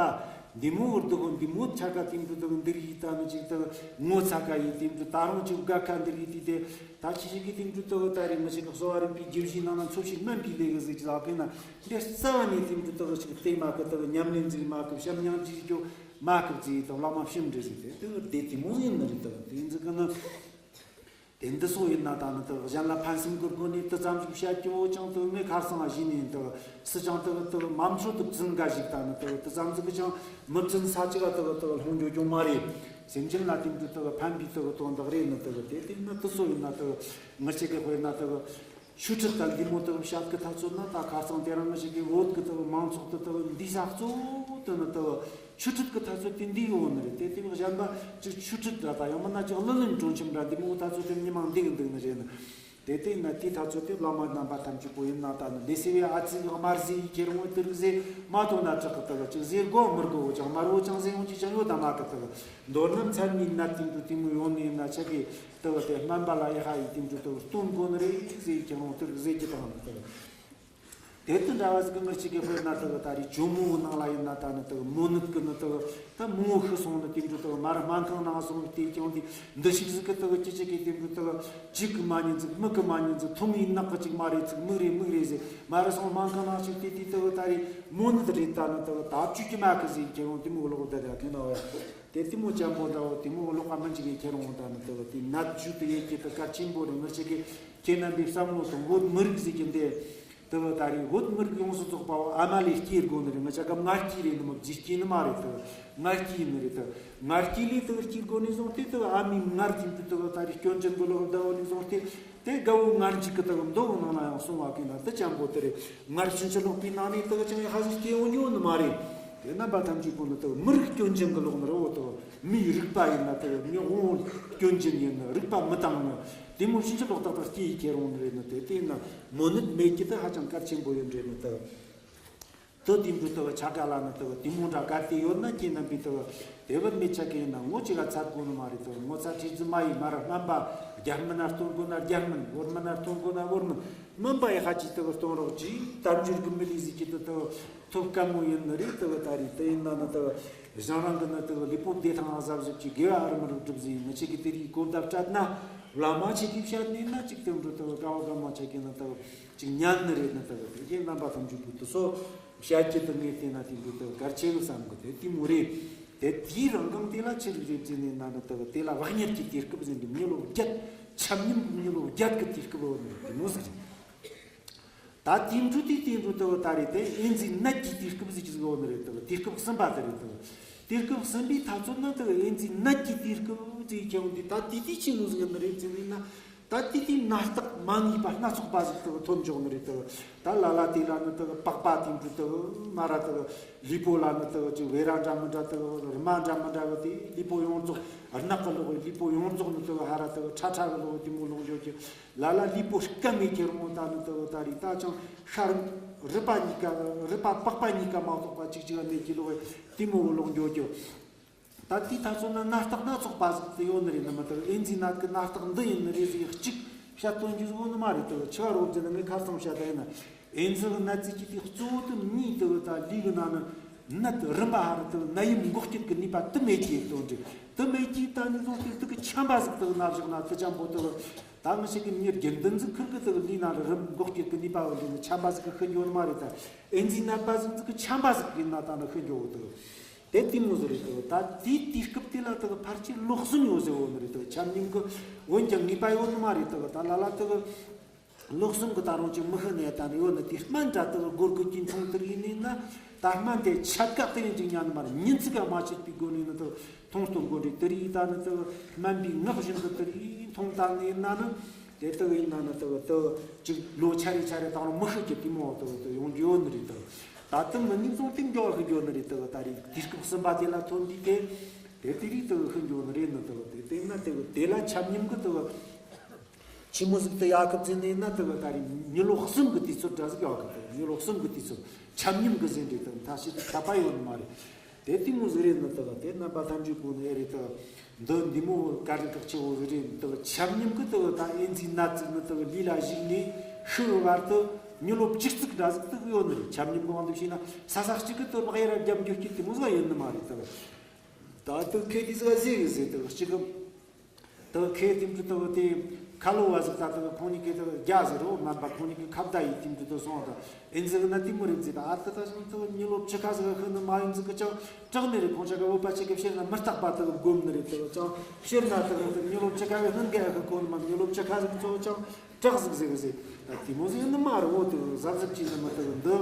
འདི་མོ་དག་འདི་མོ་ཆ་ག་དེ་འདྲ་དག་འདིར་ཡིད་ད་ནི་ཅིག་དག་ངོ་ཚ་ག་ཡིད་དེ་འདྲ་ད་རུང་ཅིག་དགའ་ཁ་འདིར་ཡིད་དེ་དེ་ད་ཅི་ཅི་གི་དེ་འདྲ་དག་ད་རེས་མི་ཞིག་གི་གསོ་བ་རིག་པའི་བརྗོད་གཞིའི་ནང་ན་འཚོ་བྱེད་སྨན་གྱི་ལས་ཀྱི་ཟིག་ཅི་ལག་གི་ན་འདི་རྩ་བ་ནས་དེ་འདྲ་དག་ཅིག་བལྟས་མ་གི་དག་ཉམས་ལེན་ཟིག་མ་གི་བྱམས་སྙིང་རྗེ་སྐྱོ་མ་གི་ཟིག་དག་བླ་མ་ཞིམ་འདྲ་ཟིག་དེ་དག་དེ་དེ་མོ་ཡིན་ནི་རེད་དག་དེ་ཟིག་གི་ནི། དེ་འདི་སོགས་ཡིན་ན་ད་ནི་དག་གཞན་ལ་ཕན་སེམས་ཀྱི་སྒོ་ནས་དེ་ཙམ་ཞིག་བཤད་རྒྱུ་བོ་ཅང་དག་ངས་ཁ་སང་བཞིན་ནས་དག་སུ་ཅང་དག་དག་མ་མཆོད་དུ་བཙུན་འགའ་ཞིག་ད་ནི་དག་དེ་ཙམ་ཟིག་གི་ཅང་མི་བཙུན་ས་ཅི་ག་དག་དག་ལྷུང་རྒྱུ་རྒྱུ་མ་རེད། སེམས་ཅན་ལ་དེ་འདྲ་དག་ཕན་པའི་དག་དོན་དག་རེད་ནི་དག་དེ་དེ་ནི་དེ་སོགས་ཡིན་ན་དག་ངར་ཅིག་གི་དཔེར་ན་དག་ཆོས་ཁྲིད་དང་འདི་མོ་དག་བཤད་གི་ཐག་ཚོད་ན་ད་ཁ་སང་དེ་རིང་ངར་ཅིག་གི་བོད་གི་དག་མང་ཚོགས་དུ་དག་འདི་ས་གཙོ་བོ་དུ་ནི་དག་ཆོས་ཁྲིད་ཀྱི་ཐག་ཚོད་དེ་འདི་ཡོང་ནི་རེད། དེ་དེ་བས་གཞན་པ་ཅིག་ཆོས་ཁྲིད་ལ་ད་ཡང་མིན་ན་ཅིག་གླུ་ལེན་སྒྲོན་ཆེན་འདྲ་འདི་མོ་ཐག་ཚོད་དེ་མི་མང་འདི་གི་འདུག་ནི་རེད་ནི། དེ་དེ་ཡིན་ན་དེའི་ཐག་ཚོད་དེ་བླ་མ་རྣམ་པ་ཐམས་ཅད་པོ་ཡིན་ན་ད་ནི་ལས་སེ་བའི་ཨ་ཙི་གི་དམར་ཟས་ཡི་ཁྱེར་འོང་དེ་རིགས་ཟས་མ་ཐོན་ན་དྲག་གི་དག་ཅིག་ཟས་དགོས་མི་དགོས་བོ་ཅང་དམར་བོ་ཅང་ཟས་ཡོང་ཅི་ཅང་ཡོད་ད་མ་གི་དག་མདོར་ན་མཚན་མའི་ནད་དེ་འདུག་དེ་མོ་ཡོང་ནི་ཡིན་ན་ཆ་གི་དག་དེ་སྨན་པ་ལ་ཡི་ཧ་ཡི་དེ་འདུག་དག་སྟོན་དགོས་ནི་རེད་ཟས་ཡི་ཁྱེར་འོང་དེ་རིགས་ཟས་ཀྱི་དང་ནི་དག་དེ་དང་འདྲ་བ་ཟིག་གི་ངར་ཅིག་གི་དཔེར་ན་དག་ད་རེས་ཇོ་མོའི་ནང་ལ་ཡིན་ན་ད་ནི་དག་མོ་ནད་ཀྱི་ནི་དག་ད་མོ་ཤི་སོང་ནི་དེ་འདྲ་དག་མར་སྨན་ཁང་ནང་སོང་དེ་ཀྱང་དེ་འདི་ཞིག་ཟིག་གི་དག་ཅི་ཅི་གི་དེ་འདྲ་དག་ཅིག་གི་མ་ཉན་ཟིག་མིག་གི་མ་ཉན་ཟིག་ཐུང་ངི་ནག་གི་ཅིག་མ་རེད་ཟིག་མིག་རེད་མིག་རེད་ཟེར་མར་སོང་སྨན་ཁང་ནང་ཞིག་དེ་དེ་དག་ད་རེས་མོ་ནད་རེད་ད་ནི་དག་ད་བཅུ་གི་མ་གི་ཟེར་ཀྱང་དེ་མོ་ལོག་ད་ད་དེ་ན་བ། དེ་དེ་མོ་ཅན་པོ་འདྲ་བོ་དེ་མོ་ཀློག་པ་མི་འཇིག་གི་ཁྱེད་རང་ད་ནི་དེ་བ་དེ་ནད་བཅོས་དེ་ཡེ་ཁྱེད་དུ་གལ་ཆེན་པོ་རེད། ངེད་ཅག་གི་ཁྱེད་རྣམ་པའི་བསམ་བློ་དང་བོད་མི་རིགས་ཟེར་གྱི་འདི་དེ་བ་ད་རེས་བོད་མི་རིགས་ཡོངས་སུ་རྫོགས་པའོ་ཨ་མ་ལས་སྐྱེས་དགོས་ནི་རེད། ང་ཅག་གི་མངལ་སྐྱེས་རེད་ནི་མོ་རྗེས་སྐྱེས་ནི་མ་རེད། དེ་བ་མངལ་སྐྱེས་ནི་རེད། དེ་བ་མངལ་སྐྱེས་ལས་དེ་བ་སྐྱེས་དགོས་ནི་བཟུང་སྟེ་དེ་བ་ཨ་མའི་མངལ་དེ་འདྲ་དེ་བ་ད་རེས་སྐྱོན་ཅན་གི་ལོག་ད་བོ་ནི་བཟུང་སྟེ། དེ་དགའ་བོ་ངར་འཇིགས་ཀྱི་དག་མདོ་གི་ནང་ན་ཡང་གསུང་བ་གི་ན་དེ་ཅན་པོ་དེ་རེད། ངར་ཕྱིན་ཅི་ལོག་པའི་ནང་ནས་དག་ཅང་ཡང་ཧ་ཟིག་སྐྱེ་འོང་ཉོ་ནི་མ་རེད། དེ་རྣམ་པ་ཐམས་ཅད་པོ་ནི་དག་མི་རིགས་སྐྱོན་ཅན་གི་ལོག་ནི་རེད་འོ། དག་མིའི་རིག་པ་ཡིན་ན་དག་མི་དབང་སྐྱོན་ཅན་ཡིན་ནི་རིག་པ་མི་དྭངས་ནི་དེ་མོ་ཕྱིན་ཅི་ལོག་ཏག་ཏག་སྐྱེ་ཡི་ཁྱེར་འོང་ནི་རེད་ནི། དེ་དེ་ཡིན་ན་མོ་ནད་མེད་ཀྱི་དེ་ཧ་ཅང་གལ་ཆེན་པོ་ཡིན་རེད་ནི་དག་དེ་དེ་འདྲ་དག་ཆ་ག་ལ་ནི་དག་དེ་མོ་འདྲ་གལ་ཏེ་ཡོད་ན་ཁྱེད་རྣམ་པས་དག་དེ་བར་མི་ཆ་གི་ཡིན་ན་ངོ་ཅི་ག་ཚར་དགོས་ནི་མ་རེད། དག་ངོ་ཚ་ཁྲིད་རྫི་མ་ཡིན་མ་ར་སྨན་པ་རྒྱ་སྨན་ན་སྟོན་དགོས་ན་རྒྱ་སྨན། བོད་སྨན་ན་སྟོན་དགོས་ན་བོད་སྨན། སྨན་པ་ཡི་ཧ་ཅི་དག་སྟོན་རོགས་ཅི་དལ་འབྱོར་གི་མི་ལུས་ཟིག་གི་དག་ཐོབ་དཀའ་མོ་ཡིན་ནི་རེད། དག་ད་རེས་དེ་ཡིན་ན་ནི་དག་གཞན་རང་གི་ནི་དག་ལུས་པོ་བདེ་ཐང་གཟབ་གཟབ་ཀྱི་དགེ་བ་ཨ་རི་མི་རུ་སྒྲུབ་ཟིན་མི་ཆེ་གི་དེ་རིགས་གོ་བརྡ་སྤྲད་ན་བླ་མ་ཆེ་གི་བཤད་ནས་ན་ཅིག་དེ་འགྲོ་དག་དགའ་བ་དགའ་མོ་ཆེ་གི་ནི་དག་ཅིག་ཉན་ནི་རེད་ནི། དག་དེ་རྣམ་པ་ཐམས་ཅད་པོ་དུ་སོ། བཤད་ཀྱི་དུ་ངས་བལྟས་ན་དེ་འདྲ་དུ་གལ་ཆེ་བའི་བསམ་གི་དེ་དེ་མོ་རེད། དེ་དེའི་རང་གང་དེ་ལ་ཆི་རིགས་རེད་ཟེར་ནས་ན་ནི་དུ་དེ་ལ་བག་ཉལ་གྱི་དུས་སྐབས་ཟེར་འདུག་མི་ལོ་བརྒྱད། ཆ་སྙོམས་མི་ལོ་བརྒྱད་ཀྱི་དུས་སྐབས་ཡོད་ནི་རེད། དེ་མོ་ཟིག་རེད། ད་དེ་འདྲ་དེ་དེ་འདྲ་དུ་ད་རེད། དེ་ཨེ་ཛི་ནད་ཀྱི་དུས་སྐབས་ཟེར་གྱི་ཟིག་ཡོད་ནི་རེད། དུ་དུས་སྐབས་གསུམ་པ་དེ་རེད། དུ་དུས་སྐབས་གསུམ་པའི་ཐ་ཚོད་ན་དུ་ཨེ་ཛི་ནད་ཀྱི་དུས་སྐབས་ཟེར་གྱི་ཡོད་འདུག་ད་དེ་དེ་ཆི་མོ་ཟིག་ཡོད་ནི་རེད་ཟེར་ནས་ན། ད་དེ་དུས་ནད་རྟགས་མ་ངེས་པ་སྣ་ཚོགས་པ་ཟིག་ཏུ་ཐོན་འཇོག་ནི་རེད་དུ། ད་ལ་ལ་དེ་ལ་ནི་དུ་པགས་པ་དེ་འདྲ་དུ་མ་ར་དུ་ལུས་པོ་ལ་ནི་དུ་ཅིག་བེ་ར་འདྲ་མི་འདྲ་དུ་རི་མ་འདྲ་མི་འདྲ་གི་དེ་ལུས་པོ་ཡོངས་རྫོགས་རྣག་གི་ལོག་ལུས་པོ་ཡོངས་རྫོགས་ནི་དུ་ཧ་ར་དུ་ཁྲ་ཁྲ་གི་ལོག་དེ་མོ་ལོག་འཇོག་གི། ལ་ལ་ལུས་པོ་སྐམ་མེད་ཀྱི་རུང་ད་ནི་དུ་ད་རི་ད་ཅང་ཤར་རུས་པ་གཉིས་ཀ་རུས་པ་པགས་པ་གཉིས་ཀ་མ་གཏོགས་པ་ཅིག་ཅིག་ག་མེད་ཀྱི་ལོག་དེ་མོ་ལོག་འཇོག་གི། ད་དེའི་ཐ་ཚོད་ན་ནད་རྟགས་སྣ་ཚོགས་པ་ཟིག་དེ་ཡོད་ནི་རེད་ནི་མ་གཏོགས་ཨེ་ཛི་ནད་ཀྱི་ནད་རྟགས་འདི་ཡིན་ནི་རེད་ཟེར་གཅིག་བཤད་སྟོན་རྒྱུ་ཟིག་ཡོད་ནི་མ་རེད་དུ། ཆི་བ་རོ་བརྒྱུད་ནི་ངས་ཁ་སང་བཤད་ད་ཡིན་ན། ཨེ་ཛི་གི་ནད་ཟེར་གྱི་དེ་གཙོ་བོ་དུ་མིའི་དུ་ད་ལུས་གི་ནང་ནི་ནད་རིམ་པ་ཧ་ར་དུ་ནད་ཡམས་འགོག་བྱེད་ཀྱི་ནུས་པ་དུ་མེད་ཀྱི་དོན་འདྲ་དུ་མེད་ཀྱི་ད་ནི་ལོ་དུ་དུ་གི་ཆམ་པ་ཟིག་དུ་ན་བཞག་ན་དུ་ཅམ་པོ་དུ་ད་ང་ཞིག་གི་མྱི་རྒྱུན་ལྡན་ཟིག་ཁུར་གི་དུ་ལུས་ནང་ལ་རིམས་འགོག་བྱེད་ཀྱི་ནུས་པ་བ་ལུས་ནི་ཆམ་པ་ཟིག་གི་ཤི་འགྱོ་ནི་མ་རེད་ད། ཨེ་ཛི་ནད་པ་ཟིག་ཟིག་གི་ཆམ་པ་ཟིག་གི་ན་ད་ནི་ཤི་འགྱོ་བོ་དུ། དེ་དེ་མོ་ཟིག་རེད་དོ། ད་དེའི་དུས་སྐབས་དེ་ལ་དག་ཕལ་ཆེར་ལོ་གསུམ་ཡོད་ཟེར་བོ་ནི་རེད་དོ། ཆམ་ཉམས་གི་འོན་ཀྱང་ངེས་པ་ཡོད་ནི་མ་རེད་དོ། ད་ལ་ལ་དག་ལོ་གསུམ་གི་ད་རུང་ཅིག་མི་ཤི་ནས་ད་ནི་ཡོད་ནི་དེ་སྨན་འདྲ་དག་སྒོར་གི་གྱིན་འཐུང་དུ་ཡིན་ནི་ན། ད་སྨན་དེ་ཆད་ག་དེ་ཡིན་ཅིག་ཉན་ནི་མ་རེད། ཉིན་ཚིག་ག་མ་ཆད་པའི་སྒོ་ནས་ནི་དག་འཐུང་སྟོན་དགོ་འདྲི་དེ་རིགས་ད་ནི་དག་སྨན་པའི་ངག་བཞིན་དུ་དེ་རིགས་འཐུང་བཏང་ནས་ན་ནི། དེ་ལྟ་བུ་ཡིན་ན་ནི་ལྟ་བུ་ལྟ་བུ་ཅིག་ལོ་ཆ་རེ་ཆ་རེ་དང་རུང་མི་ཤི་རྒྱུ་དེ་མོ་ལྟ་བུ་ལྟ་བུ་ཡོང་རྒྱུ་ཡོད་ནི་རེད་ལྟ་བུ། ད་ལྟ་མི་ཉིན་ཙང་དེ་མགྱོགས་ཤི་རྒྱུ་ནི་རེད་ལྟ་བུ། ད་རེས་དུས་སྐབས་གསུམ་པ་དེ་ལ་ཐོན་དུས་དེ་དེ་དེ་རིགས་ལྟ་བུ་ཤི་རྒྱུ་ནི་རེད་ནི་ལྟ་བུ། དེ་དེ་ན་ལྟ་བུ་དེ་ལ་ཆ་མཉམ་གི་ལྟ་བུ་ཆི་མོ་ཟིག་ཏུ་ཡག་གི་བརྩིས་ནས་ན་ལྟ་བུ། ད་རེས་མྱི་ལོ་གསུམ་གི་དུས་ཚོད་འདྲ་ཟིག་ཡག་གི་ལྟ་བུ། མྱི་ལོ་གསུམ་གི་དུས་ཚོད་ཆ་མཉམ་གི་ཟིན་རེད་ལྟ་བུ། ད་ཤི་ཁྱབ་པ་ཡོད་ནི་མ་རེད། དེ་ལྟད་མོ་ཟིག་རེད་ནི་དག་དེ་རྣམ་པ་ཐམས་ཅད་པོ་ནི་ཨེ་རེད་དག་འདི་འདི་མོ་བཀའ་དྲིན་ཁག་ཆེ་བོ་ཟིག་རེད་དག་ཆ་མཉམ་གི་དག་ད་ཨེ་ཛི་ནད་ཟིག་ནི་དག་ལུས་ལ་ཞུགས་ནས་ཤི་བའི་བར་དུ་མྱི་ལོ་བཅུ་གཅིག་འདྲ་ཟིག་དག་ཡོད་ནི་རེད། ཆ་མཉམ་གི་དབང་དུ་བྱས་ན་ས་ས་གཅིག་གི་དག་བག་ཡར་རྒྱབ་འགྱོ་རྒྱུ་དེ་མོ་ཟིག་ཡིན་ནི་མ་རེད་དག་ད་དག་ཁེ་དེ་ཟིག་ཟེར་གི་ཟེར་དག་གཅིག་གི་དག་ཁེ་དེ་འདྲ་དག་དེ་ཁ་ལོ་བ་ཟིག་ད་དག་ཁོང་གཉིས་ཀས་དག་རྒྱ་ཟེར་རོ། སྨན་པ་ཁོང་གཉིས་ཀས་ཁ་བརྡ་ཡིས་དེ་འདྲ་དག་སོང་དག་ཨེ་ཛི་གི་ནད་དེ་མོ་རེད་ཟེར། ད་ཨ་ད་ད་ཞང་དག་མྱི་ལོ་བཅུ་ཁ་ཟིག་ཤི་ནི་མ་ཡིན་ཟིག་གི་ཅང་སྐྲག་ནི་རེད། ཁོང་ཅག་གི་བོད་པ་ཅིག་གི་ཕྱིར་ན་མི་རྟག་པ་དག་སྒོམ་ནི་རེད་དག་ཅང་ཕྱིར་ན་དག་དག་མྱི་ལོ་བཅུ་ཁ་བའི་སྔོན་གི་ཨ་ཁུ་ཁོ་ནི་མ་མྱི་ལོ་བཅུ་ཁ་ཟིག་ཚོ་ཅང་སྐྲག་ཟིག་ཟེར་གི་ཟེར། ད་དེ་མོ་ཟིག་ནི་མ་རེད། འོ་དེ་གཟབ་གཟབ་ཅིག་ནི་མི་དག་འདི་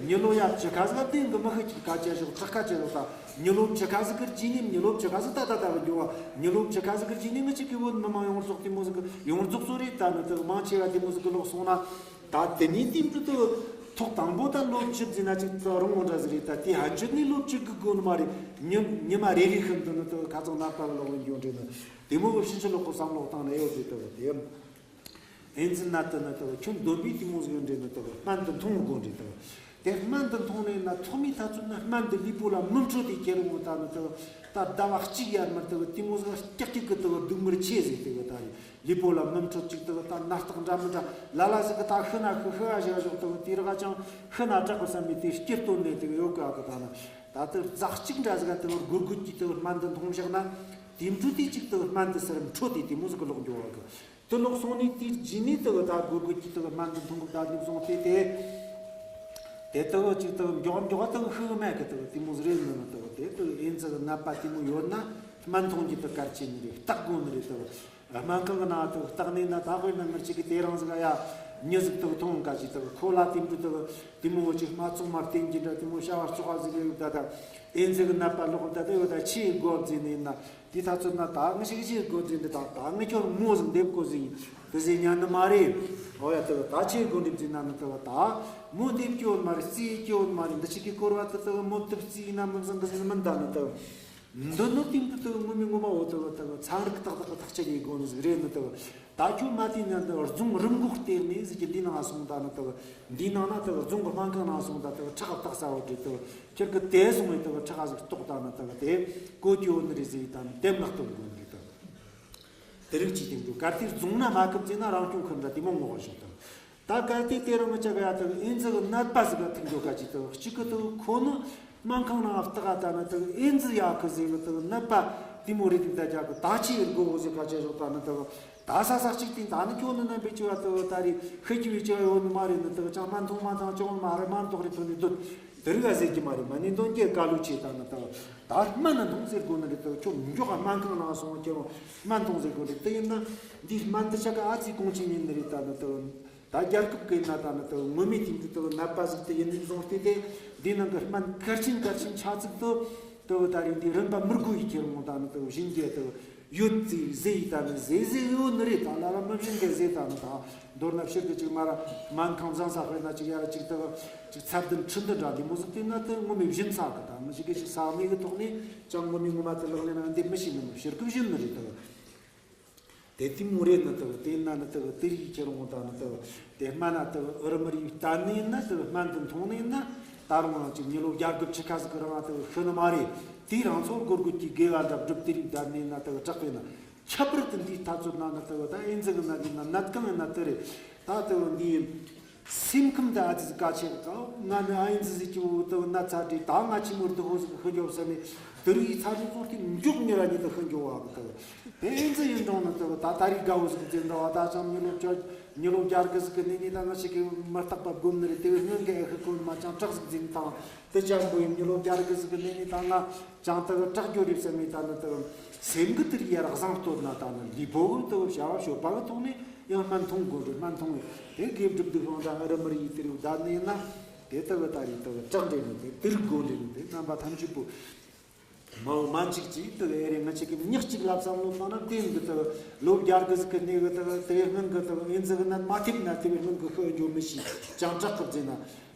མྱི་ལོ་ཡ་བཅུ་ཁ་ཟིག་དེ་གི་མི་ཤི་ཅིག་ཁ་ཆེ་ཞོག་སྐྲག་ཁ་ཆེ་ཞོག་ད་མྱི་ལོ་བཅུ་ཁ་ཟིག་གི་རྗེས་ནས་མྱི་ལོ་བཅུ་ཁ་ཟིག་ད་ད་ད་གི་འགྱོ་བ། མྱི་ལོ་བཅུ་ཁ་ཟིག་གི་རྗེས་ནས་ངི་ཅིག་གི་བོད་མི་མང་ཡོངས་རྫོགས་དེ་མོ་ཟིག་གི་ཡོངས་རྫོགས་ཚོ་རེད། ད་ནི་དག་མང་ཆེ་བ་དེ་མོ་ཟིག་གི་ལོག་སོང་ན། ད་དེ་ནས་དེ་འདྲ་དུ་ཐོག་དང་པོ་ད་ལོ་བཅུ་ཟིན་ན་ཅིག་ད་རུང་འོ་འདྲ་ཟིག་རེད། ད་དེ་ཧ་ཅོ་ནས་ལོ་བཅུ་གི་དགོས་ནི་མ་རེད། ཉི་ཉི་མ་རེ་རེ་ཤིན་ཏུ་ནི་དུ་ཁ་ཚང་ནད་པ་ལོག་ཡོང་རྒྱུ་འདྲ་ནི་དེ་མོ་གི་ཕྱིན་ཅི་ལོག་གི་བསམ་བློ་བཏང་ན་ཡོད་རེད། དུ་དེ་ཨེ་ཛི་ནད་དུ་ནི་དུ་ཁྱོད་འདོན་པའི་དེ་མོ་ཟིག་ཡོད་འདྲ་ནི་དུ་སྨན་དུ་འཐུང་དགོས་འདྲ་དུ་ དེ་སྨན་དེ་འཐུང་ནས་ན་ཐོག་མའི་ཐ་ཚོད་ན་སྨན་དེ་ལུས་པོ་ལ་མི་འཕྲོད་དེ་ཁྱེར་འོང་ད་ནི་དེ་ད་ཟླ་བ་གཅིག་ཡར་མར་དེ་དེ་མོ་ཟིག་ཀྱག་ཀྱག་གི་དེ་སྡུག་མར་ཆེ་ཟིག་དེ་ད་ནི་ལུས་པོ་ལ་མི་འཕྲོད་ཅིག་དེ་ད་ནད་རྟགས་འདྲ་མི་འདྲ་ལ་ལ་ཟིག་གི་ད་ཤི་ན་ཤི་ཤི་ཨ་ཞིག་ཨ་ཞོག་དེ་དེ་རག་ཅང་ཤི་ན་དྲག་གི་བསམ་པའི་དེ་སྐྱིད་སྟོན་ནས་དེ་ཡོད་གི་ཨ་གི་ད་ནི་ད་དེ་ཟླ་གཅིག་འདྲ་ཟིག་དེ་སྒོར་སྒོར་གྱི་དེ་སྨན་དེ་འཐུང་བཞག་ན་དེ་འཕྲོད་དེ་ཅིག་དེ་སྨན་དེ་སེར་འཕྲོད་དེ་དེ་མོ་ཟིག་གི་ལོག་འགྱོ་བ་གི་དུ་ལོག་སོང་ནས་དེའི་རྗེས་ནས་དུ་ད་སྒོར་སྒོར་གྱི་དུ་སྨན་དུ་འཐུང་གི་ད་དུ་སོང་སྟེ་དེ། དེ་དུ་ཅིག་དུ་མགྱོགས་མགྱོགས་དུ་ཤི་གི་མེད་གི་དུ་དེ་མོ་རེད་ནི་དུ་དེ་དུ་ཨེ་ཙི་གི་ནད་པ་དེ་མོ་ཡོད་ན་སྨན་འཐུང་གི་དུ་གལ་ཆེ་ནི་རེད། བརྟག་དགོས་ནི་རེད། དུ་སྨན་ཁང་གི་ནང་དུ་བརྟག་ནས་ན་ད་དཔེར་ན་མི་གཅིག་གི་དེ་རང་ཟིག་ཡ་མྱི་ཟིག་དུ་འཐུང་ག་ཅིག་དུ་ཁོ་ལ་དེ་འདྲ་དུ་དེ་མོ་ཅིག་སྨད་འཚོང་མ་བསྟེན་གྱི་འདྲ་དེ་མོ་བྱ་བ་བཙོག་པ་ཟིག་ཡོད་ད་ད་ཨེ་ཙི་གི་ནད་པ་ལོག་ད་དུ་ཡོད་ད་ཆེས་དགོས་ཟིན་ནི་ན། དེ་ད་ཚོད་ན་ད་ངི་ཞིག་ཅིག་དགོས་ཟིན་འདི་དང་ད་ངི་ཁྱོད་མོ་ཟིག་འདེབས་དགོས་ཟིན་དུ་ཟིན་ཉན་ནི་མ་རེད། ཨོ་ཡ་དུ་ད་ཆེས་དགོས་འདེབས་ཟིན་ན་ནི་དུ་ད་མོ་འདེབས་ཀྱི་ཡོད་མ་རེད། རྩིས་ཀྱི་ཡོད་མ་རེད། འདི་ཞིག་གི་སྐོར་བ་དུ་དུ་མོ་དུ་རྩིས་ན་མི་བཟང་གི་ཟིན་མིན་ད་ནི་དུ་འདི་ནི་དེང་དུ་དུ་ངོ་མི་ངོ་མ་འོ་དུ་དུ་ཚན་རིག་ཏག་ཏག་ཐག་ཆད་ཡི་དགོས་ནི་ཟིག་རེད་ནི་དུ། ད་ཁྱོད་མ་དེ་ཉན་དུ་རྫོང་རིམས་འགོག་སྟེར་ནས་ཟིག་གི་འདི་ནང་སོང་ད་ནི་དུ་འདི་ནང་ན་དུ་རྫོང་གི་སྨན་ཁང་ནང་སོང་ད་དུ་ཁྲག་བཏགས་ས་འོ་དུ་དུ། ཁྱེད་ཀྱི་དེ་སོང་བའི་དུ་ཁྲག་ཟིག་ལྟོགས་དང་ནི་དུ་དེ་གོ་རྒྱུ་ནི་རེད་ཟེར་དང་དེ་མ་གཏོང་དགོས་ནི་རེད་དུ། དེ་རིགས་ཀྱིས་དེ་འདུག་གལ་ཏེ་རྫོང་ན་མ་ཁབ་ཟེར་ན་རང་སྐྱོང་ཁུལ་འདྲ་དེ་མོ་ངོ་བ་ཞིག་དང་། ད་གལ་ཏེ་དེ་རང་ངི་ཅག་ཡ་དུ་ཨེ་ཙི་གི་ནད་པ་ཟིག་ག་ཐུག་འགྱོ་ག་ཅིག་དུ་གཅིག་གི་དུ་ཁོ་ནི་སྨན་ཁང་ནང་བརྟག་ག་ད་ནི་དུ་ཨེ་ཙི་ཡ་གི་ཟེར་གི་དུ་ནད་པ་དེ་མོ་རེད་དུ་ད་ཅག་གི་ད་ཅི་ཡིར་དགོ་བོ་ཟེར་ག་ཅི་ཞོག་ད་ནི་དུ། ད་ས་ས་གཅིག་དེ་ད་ནི་ཁྱོད་ནི་རྣམ་པའི་བྱ་བ་དུ་ད་རེས་ཤི་རྒྱུ་བའི་བྱ་བ་ཡོད་ནི་མ་རེད་ནི་དུ་ཅང་སྨན་འཐུང་མ་དང་ཅང་མ་རེད། སྨན་ཏོག་རེ་ཐོན་ནི་འདུག་དེ་རིགས་ཟེར་གྱི་མ་རེད། མ་ནི་འདོན་གྱི་དཀའ་ལས་ཆེ་ད་ནི་དུ་ད་སྨན་ནི་འཐུང་ཟེར་དགོ་ནི་རེད་དུ། ཁྱོད་མགྱོགས་སྨན་ཁང་ནང་སོང་ཁྱེད་རང་སྨན་འཐུང་ཟེར་དགོ་ནི་རེད། དེ་ཡིན་ན་འདིའི་སྨན་དུ་ཆ་ག་ཨ་ཙི་གོང་ཆེན་ཡིན་ནི་རེད་ད་ནི་དུ། ད་རྒྱལ་ཁབ་ཀྱི་ན་ད་ནི་དུ་ངོ་མའི་དེང་དུ་དུ་ནད་པ་ཟིག་དུ་ཡིན་ནི་བཟུང་སྟེ་དེ་འདི་ནང་གི་སྨན་གལ་ཆེན་གལ་ཆེན་ཆ་ཚིག་དུ་དུ་ད་རེས་འདི་རིམ་པ་མི་དགོས་ཡི་ཁྱེད་རང་ད་ནི་དུ་བཞིན་གྱི་དུ། ཡོད་ཙི་ཟེ་ཡི་ད་ནི་ཟེ་ཟེ་ཡོད་ནི་རེད། ད་ལ་ལ་མི་བཞིན་གི་ཟེ་ད་ནི་ད་མདོར་ན་ཕྱིར་གི་ཅིག་མ་ར་སྨན་ཁང་བཟང་ས་དཔེར་ན་ཅིག་ཡ་ཅིག་ད་ཅིག་ཚད་ལྡན་ཁྲི་འདི་འདྲ་འདི་མོ་ཟིག་དེ་ན་དེ་ངོ་མི་བཞིན་ས་གི་ད་མི་ཞིག་གི་ཅིག་ས་གནས་གི་ཐོག་ནས་ཅང་ངོ་མི་ངོ་མ་དེ་ལག་ལེན་ན་འདེབས་མི་ཤེས་ནི་མི་ཕྱིར་གི་བཞིན་ནི་རེད་ད། དེ་དེ་མོ་རེད་ནི་ད་དེ་ན་ནི་ད་དེ་རིགས་ཁྱེད་རང་ད་ནི་ད་དེ་སྨན་ན་ད་ཨུ་རུ་མི་རིགས་ལྟ་ནི་ན་ད་སྨན་དེ་འཐུང་ནི་ན་ད་རུང་རང་ཅིག་མི་ལོ་བརྒྱ་དགུ་བཅུ་ཁ་ཟིག་གི་རང་ད་ཤི་ནི་མ་རེད། དེའི་རང་ཚོ་སྒོར་སྒོར་གྱི་དགེ་བ་འདྲ་སྒྲུབ་དེ་རིགས་བསྡད་ནས་ན་དེ་དྲག་པས་ན། ཁྱད་པར་དུ་འདིའི་ལྟ་ཚུལ་ནང་ན་དེ་ད་ཨེ་ཙི་གི་ནད་ཡིན་ན་ནད་གང་ཡིན་ན་དེ་རེད། ད་དེ་འདིའི་སེམས་ཁམས་དེ་ཨ་ཙི་ཟིག་གལ་ཆེ་གི། ད་ང་ནི་ཨེ་ཙི་ཟིག་གི་འོ་དེ་ནད་ཚ་དྲི་ད་ང་ཆི་མོར་དུ་ཧོ་ཟིག་ཤི་རྒྱོབ་ཟེར་ནས་དེ་རིགས་ཚ་དྲི་ཚོར་དེ་མགྱོགས་མྱུར་ར་ཉིད་དུ་ཤི་རྒྱོབ་བ་གི་དེ། དེ་ཨེ་ཙི་ཡིན་རུང་ནི་དེ་ད་ད་རིགས་དགའ་བོ་ཟིག་ཟེར་འདྲ་བ་ད་ཅང་མི་ལོ་བཅུ་མི་ལོ་བརྒྱ་དགུ་ཟིག་གི་ནས་ནི་ད་ང་ཞིག་གི་མི་རྟག་པ་སྒོམ་ནི་རེད། དེ་བས་སྔོན་གི་ཨེ་ཤི་ཀོན་མ་ཅང་དྲག་ཟིག་འཛིན་དང་། དེ་ཅང་པོ་ཡིན་མི་ལོ་བརྒྱ་དགུ་ཟིག་གི་ནས་ནི་ད་ང་ཅང་དེ་དྲག་རྒྱུ་རེད་བསམ་མི་ད་ནི་དེ་སེམས་གི་དེ་ཡར་བཟང་སྟོད་ན་ད་ནི་ལུས་པོ་གི་དེ་བྱ་བ་སྤྱོད་པ་གི་ཐོག་ནས་ཡང་སྨན་འཐུང་དགོས་རེད། སྨན་འཐུང་བས་དེ་དགེ་སྒྲུབ་སྡིག་སྤོང་དང་ཨ་རི་མི་རི་ཡི་དེ་རིགས་བདག་ནི་ཡིན་ན་དེ་དེ་བས་ད་རེད་དེ་དྲག་འདྲེ་ནི་དེ་དེ་རིགས་དགོས་འདྲེ་ནི་དེ་རྣམ་པ་ཐམས་ཅད་པོ། མ་འོངས་མ་གཅིག་ཅིག་དུ་ཨེ་རེ་ང་ཅིག་གི་མྱི་གཅིག་ལ་བསམ་བློ་བཏང་ན་དེ་འདི་དུ་ལོ་བརྒྱ་དགུ་ཟིག་གི་གནས་གི་དུ་དེ་སྔོན་གི་དུ་ཨེ་ཙི་གི་ནད་མ་ཐེབས་ན་དེ་བས་སྔོན་གི་ཤི་འགྱོ་མི་ཤེས་ཅང་དྲག་གི་བརྫིས་ན་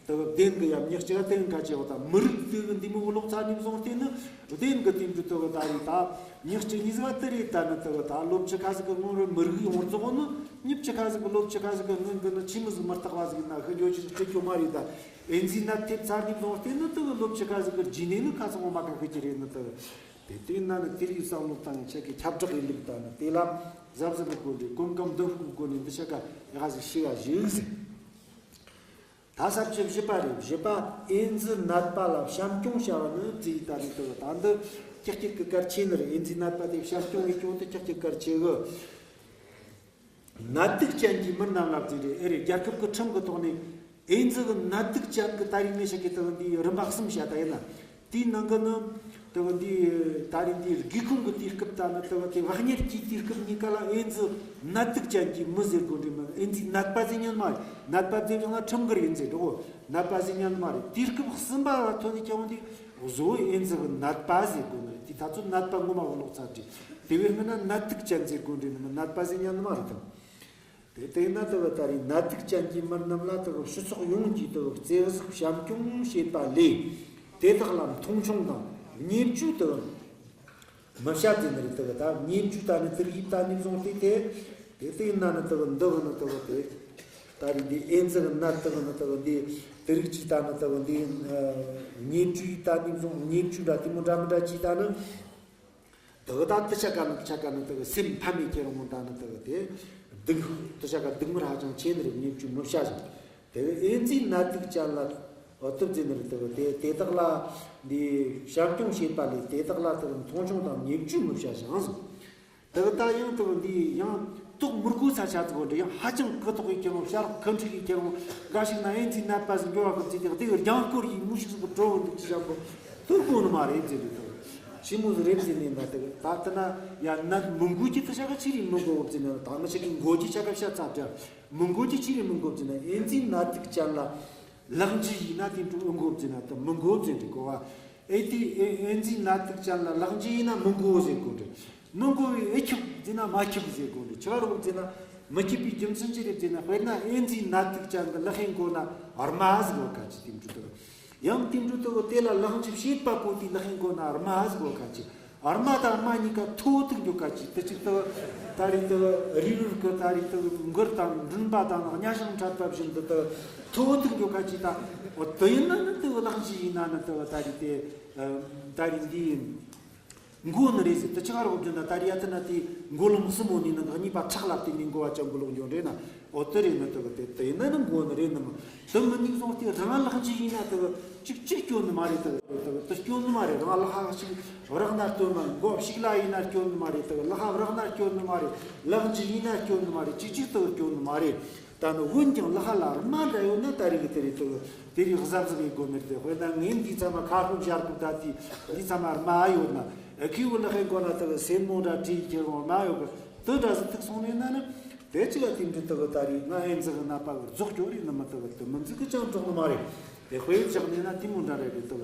དུ་བདེན་གི་ཡ་མྱི་གཅིག་ག་དེ་འགའ་ཅེ་བ་དང་མི་རིགས་དེ་གི་འདི་མོ་ལོག་ཚ་ནིམ་སོང་སྟེ་ནི་བདེན་གི་དེ་འདི་དུ་གི་ད་རེད་ད་མྱི་གཅིག་གཉིས་ཟིག་བ་དེ་རེད་ད་ནི་དུ་གི་ད་ལོ་བཅུ་ཁ་ཟིག་གི་སྔོན་རི་མི་རིགས་ཡོངས་རྫོགས་ནི་མྱི་བཅུ་ཁ་ཟིག་གི་ལོ་བཅུ་ཁ་ཟིག་གི་སྔོན་གི་ནི་ཆི་མོ་ཟིག་མི་རྟག་བ་ཟིག་ན་ཤི་འགྱོ་ཆི་ཟིག་ཁྱོ་མ་རེད་ད། ཨེ་ཙི་ནད་ཐེབས་ཚར་ནས་བཟུང་སྟེ་ནི་དུ་ལོ་བཅུ་ཁ་ཟིག་གི་རྗེས་ནས་ནི་ཁ་སང་ངོ་མ་ཁ་ཤས་ཀྱི་རེད་ནི་དུ། དེ་དུས་ན་ནི་དེ་རིགས་བསམ་བློ་བཏང་ཡང་ཆེ་གི་ཁྱབ་བསྒྲགས་ཡིན་ལུགས་དང་ནི་དེ་ལ་གཟབ་གཟབ་གི་སྒོ་ནས་གོམ་གང་མདུན་སྤོས་སྒོ་ནས་འདི་ཆ་ག་ཡག་ཟིག་ཤི་ག་བཞུགས་ཟིག་ད་ས་བཅུ་བཞི་པ་རེད། བཞི་པ་ཨེ་ཙི་ནད་པ་ལ་བྱམས་སྐྱོང་བྱ་བ་ནི་རྩིས་ད་ནི་དུ་ད་འདི་ཀྱག་ཀྱག་གི་གལ་ཆེ་ནི་རེད། ཨེ་ཙི་ནད་པ་དེ་བྱམས་སྐྱོང་གི་སྐྱོང་དུ་ཀྱག་ཀྱག་གལ་ཆེ་གི། ནད་དུག་ཅན་གྱི་མི་རྣམས་ལ་བརྩིས་ཏེ་ཨེ་རེད། རྒྱལ་ཁབ་ཀྱི་ཁྲིམས་ཀྱི་ཐོག་ནས་ཨེ་ཙི་གི་ནད་དུག་ཅན་གྱི་ད་རིང་ངས་བཤད་ཀྱི་དེ་འདིའི་རིམ་པ་གསུམ་བཤད་ད་ཡིན་ན། དེའི་ནང་གི་ནི་དེ་འདི་ད་རིང་འདིའི་སྒེའུ་ཁུང་གི་དུས་སྐབས་ད་ནི་དེ་དེ་བག་གཉེར་གྱི་དུས་སྐབས་གཉིས་ཀ་ལ་ཨེ་ཙི་ནད་དུག་ཅན་གྱི་མི་ཟེར་དགོས་འདྲ་མིན། ཨེ་ཙི་ནད་པ་ཟེར་ཉན་མ་རེད། ནད་པ་ཟེར་བྱུང་ན་ཁྲིམས་འགལ་ཡིན་ཟེར་འགྲོ། ནད་པ་ཟེར་ཉན་མ་རེད། དུས་སྐབས་གསུམ་པ་ལ་ཐོན་ནས་ཀྱང་འདི་བཟོ་བའི་ཨེ་ཙི་གི་ནད་པ་ཟེར་དགོས་ནི་རེད། དེ་ད་ཚོད་ནད་པ་ངོ་མ་བོ་ལོག་ཚར་དྲི་དེ་བས་སྔོན་ན་ནད་དུག་ཅན་ཟེར་དགོས་འདྲ་ནི་མིན། ནད་པ་ཟེར་ཉན་ནི་མ་རེད་དམ། དེ་ལྟས་ན་དེ་བ་ད་རེས་ནད་དུག་ཅན་གྱི་མི་རྣམས་ལ་དེ་བ་སྤྱི་ཚོགས་ཡོངས་ཀྱིས་དེ་བ་བརྩེ་གཟིགས་བྱམས་སྐྱོང་བྱེད་པ་ལས་དེ་དག་ལ་མཐོང་ཆུང་དང་བརྙས་བཅོས་དེ་བ་མི་བྱ་ཟེར་ནི་རེད། དེ་བ་ད་བརྙས་བཅོས་ད་ནི་དེ་རིགས་ད་ནི་བཟུང་སྟེ་དེ་དེ་ལྟས་ན་ནི་དེ་བ་འདི་བ་ནི་དེ་བ་དེ་ད་རེས་འདི་ཨེ་ཙི་གི་ནད་དེ་བ་ནི་དེ་བ་འདི་ དེ་རིགས་ཀྱིས་ད་ནི་ལྟ་བུ་འདི་བརྙས་བཅོས་ད་ནི་བཟུང་བརྙས་བཅོས་འདྲ་དེ་མོ་འདྲ་མི་འདྲ་ཅིག་ད་ནི། དེ་གི་ད་དེ་ཆ་ག་ནི་དེ་ཆ་ག་ནི་དེ་གི་སེམས་ཕམ་མེད་ཁྱེད་རང་ད་ནི་དེ་གི་དེ་སྡུག་དེ་ཆ་ག་སྡུག་བསྔལ་ཧ་ཅང་ཆེ་ནི་རེད། བརྙས་བཅོས་མི་བྱ་ཞིང་། དེ་གི་ཨེ་ཛི་ནད་དུག་ཅན་ལ་འོ་ཐུབ་ཟིན་ནི་རེད། དེ་གི་དེ་དེ་དག་ལ་འདི་བྱམས་སྐྱོང་བྱེད་པ་ལས་དེ་དག་ལ་དེ་གི་མཐོང་ཆུང་དང་བརྙས་བཅོས་མི་བྱ་ཞིང་ཟེར། དེ་གི་ད་ཡང་དེ་གི་འདི་ཡང་ཐོག་མི་དགོས་ས་ཆ་ཚིག་གོ་འདྲ་ཡང་ཧ་ཅང་ཀི་ཐོག་གི་ཁྱེད་རང་ཤ་རོགས་ཁ་འཁྲིག་གི་ཁྱེད་རང་འགའ་ཞིག་ན་ཨེ་ཛི་ནད་པ་ཟིག་འགྱོ་བ་གི་ཚིག་དེ་གི་དེ་གི་རྒྱང་སྐོར་ཡིན་མུ་ཞིག་ཟིག་གི་འགྲོ་འདུག་ཅི་བྱ་གོ་ཐུར་གོ་ནི་མ་རེད་ཟེར་གི་དེ་གི་ཞི་མོ་ཟིག་རེད་ཟེར་ནས་ན། དེ་གི་ད་དེ་ན་ཡ་ནད་མི་འགོས་ཀྱི་དེ་ཆ་ག་ཆི་རེད་མི་འགོ་བོ་ཟེར་ན་ད་མི་ཆ་གི་འགོ་གི་ཆ་ག་ཤ་ཚ་དྲ་མི་འགོ་གི་ཆི་རེད་མི་འགོ་བོ་ཟེར་ན་ཨེ་ཛི་ནད་དུག་ཅན་ལ། ལག་འཇུ་ཡིན་ན་དེ་འགྲོ་ཨེ་འགོ་བོ་ཟེར་ན་དེ་མི་འགོ་བོ་ཟེར་འདྲི་གོ་བ། ཨེ་ཏི་ཨེ་ཨེ་ཛི་ནད་དུག་ཅན་ལ་ལག་འཇུ་ཡིན་ན་མི་འགོ་བོ་ཟེར་གོ་འདྲི། མི་འགོ་བོས་ཨེ་ཁྱབ་ཟེར་ན་མ་ཁྱབ་ཟེར་གོ་འདྲི། ཆི་ག་རོགས་ཟེར་ན་མི་ཁྱབ་པའི་རྒྱུ་མཚན་ཅི་རེད་ཟེར་ན། དཔེར་ན་ཨེ་ཛི་ནད་དུག་ཅན་གི་ལག་ཤེས་འགོ་ན་རྨ་ཟིག་གོ་ཁ་ཅིག་དེ་འགྲོ་དུ། ཡང་དེ་འགྲོ་དུ་དེ་ལ་ལག་འཇུ་བྱེད་པ་པོ་དེའི་ལག་ཤེས་འགོ་ན་རྨ་ཟིག་གོ་ཁ་ཅིག་རྨ་དང་རྨ་གཉིས་ཀ་ཐོ་ཐུག་འགྱོ་ཀ་ཅིག་དེ་ཅིག་ཏུ་ད་རེས་དུ་རི་རུར་གི་ད་རེས་དུ་མགུར་དང་མགྲིན་པ་དང་གཉའ་ཤིང་འཕྲད་པ་བཞིན་དུ་དུ་ཐོ་ཐུག་འགྱོ་ཀ་ཅིག་ད་འོ་དུ་ཡིན་ན་ནི་དུ་ལག་འཇུ་ཡིན་ན་ནི་དུ་ད་རེས་དེ་ད་རེས་འདི་མགོ་ནི་རེད་ཟེར། དུ་ཆི་ག་རོགས་བརྗོད་ན་ད་རེས་ཡ་དུ་ན་དེ་མགོ་ལོང་སྲིན་མོ་ནི་ནི་གཉིས་པ་ཁྲག་ལ་བརྟེན་ནས་མགོ་བ་ཅན་མགོ་ལོག་འགྱོ་འདྲེ་ན། འོ་དེ་རེད་ནི་དེ་གི་དེ་དེ་ཡིན་ན་ནི་མགོ་ནི་རེད་ནི་མི་དེ་མི་ཉིག་སོང་སྟེ་རང་ལག་འཇུ་ཡིན་ན་དེ་གི་གཅིག་གཅིག་སྐྱོན་ནི་མ་རེད། དེ་གི་དེ་གི་དེ་སྐྱོན་ནི་མ་རེད། རང་ལག་ཧ་ཞིག་བརག་ན་སྐྱོན་མ། མགོ་ཞིག་ལ་ཡིན་ན་སྐྱོན་ནི་མ་རེད། དེ་གི་ལག་ཧ་བརག་ན་སྐྱོན་ནི་མ་རེད། ལག་འཇུ་ཡིན་ན་སྐྱོན་ནི་མ་རེད། གཅིག་གཅིག་དེ་གི་སྐྱོན་ནི་མ་རེད། ད་ནི་འོན་ཀྱང་ལག་ཧ་ལ་རྨ་འདྲ་ཡོད་ན་ད་རེས་གི་དེ་རེད། དེ་གི་དེ་རེད་གཟབ་གཟབ་ཡེད་དགོས་ནི་རེད། དཔེར་ན་ངས་འདི་ཚང་མ་ཁ་སྐོམ་ཞར་སྐོམ་ད་དེ་འདི་ཚང་མ་རྨ་ཡོད་ན་ཨ་ཁུའི་ལག་ཧའི་མགོ་ན་དེ་གི་སེན་མོ་འདྲ་བྲིས་ཁྱེར་འོང་རྨ་ཡོད་གི་དེ་འདྲ་ཟིག་ཐུག་སོང་ནས་ན་ནི། དེ་ཅི་ལ་དེ་འདྲ་དག་ད་རེས་ང་ཨེ་ཛི་གི་ནད་པ་གི་རྫོགས་སྐྱོ་རེད་ནི་མི་དག་དེ་མི་འཛི་གི་ཅང་གྲོགས་ནི་མ་རེད། དེ་དཔེ་བཞག་ནས་ན་དེ་མོ་འདྲ་རེད་དེ་དག་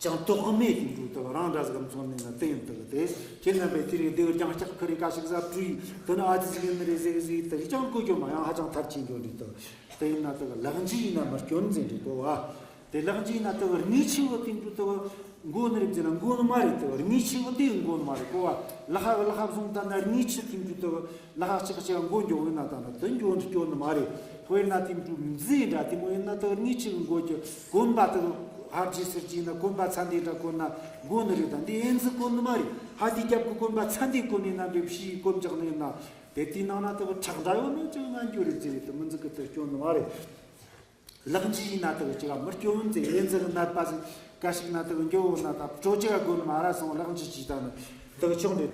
ཅང་དོགས་མེད་དེ་འདྲ་དག་རང་འདྲ་ཟིག་གམ་ཚོང་ནས་ན་དེ་ཡིན་དག་དེ་ཁྱེད་རྣམ་པས་དེ་རིགས་དེ་རྒྱང་ལྕགས་ཁུ་རེ་ཀ་ཞིག་ཟབ་བྲུས་དེ་ནི་ཨ་ཙི་ཟིག་ཡིན་ནི་རེད་ཟེར་ཟིག་དེ་རིགས་ཅང་གོ་རྒྱུ་མ་ཡང་ཧ་ཅང་ཐབས་ཆེན་འགྱོ་འདྲ་དག་དེ་ཡིན་ན་དག་ལག་འཇུ་ཡིན་ན་མི་སྐྱོན་ཟེར་འདྲ་གོ་བ། དེ་ལག་འཇུ་ཡིན་ན་དེ་གི་རྔུལ་ཆུ་བོ་དེ་འདྲ་དེ་གི་མགོ་ནི་རེད་ཟེར་ན་མགོ་ནི་མ་རེད། དེ་གི་རྔུལ་ཆུ་བོ་དེ་གི་མགོ་ནི་མ་རེད་གོ་བ། ལག་ཧ་གི་ལག་ཧ་བཟུང་ད་ན་རྔུལ་ཆུ་དེ་འདྲ་དེ་གི་ལག་ཧ་གཅིག་གཅིག་མགོ་འགྱོ་འོས་ན་ད་ན་དེ་འགྱོ་འདི་སྐྱོན་ནི་མ་རེད། དཔེར་ན་དེ་འདྲ་མཛེ་འདྲ་དེ་མོ་ཡིན་ན་དེ་གི་རྔུལ་ཆུ་གི་མགོ་གི་གོན་པ་དེ་གི་ཧར་རྗེས་སུ་བརྗེས་ན་གོན་པ་ཚ་འདི་འདྲ་གོན་ན་མགོ་ནི་རེད། ད་འདི་ཨེ་ཛི་གོན་ནི་མ་རེད། ཧ་དེ་རྒྱབ་གི་གོན་པ་ཚ་འདི་གོན་ནི་ན་འདྲ་ཕྱིའི་གོན་རྒྱག་ནི་ཡིན་ན་དེ་དེའི་ནང་ན་དེ་གི་ཁྲག་འདྲ་ཡོད་ན་ཅི་ང་འགྱོ་རེད་ཟེར་རེད། དེ་མི་འཛི་གི་དེ་སྐྱོན་ནི་མ་རེད། ལག་འཇུ་ཡིན་ན་དག་ཅི་ག་མི་སྐྱོན་ཟེར། ཨེ་ཛི་གི་ནད་པ་ཟིག་ག་ཞིག་ན་དག་འགྱོ་འོ་ན་ད་སྤྲོ་ཅི་ག་དགོས་ནི་མ་ར་སོང་ལག་འཇུ་ཅི་ད་ནི་དག་ཆོག་འདི་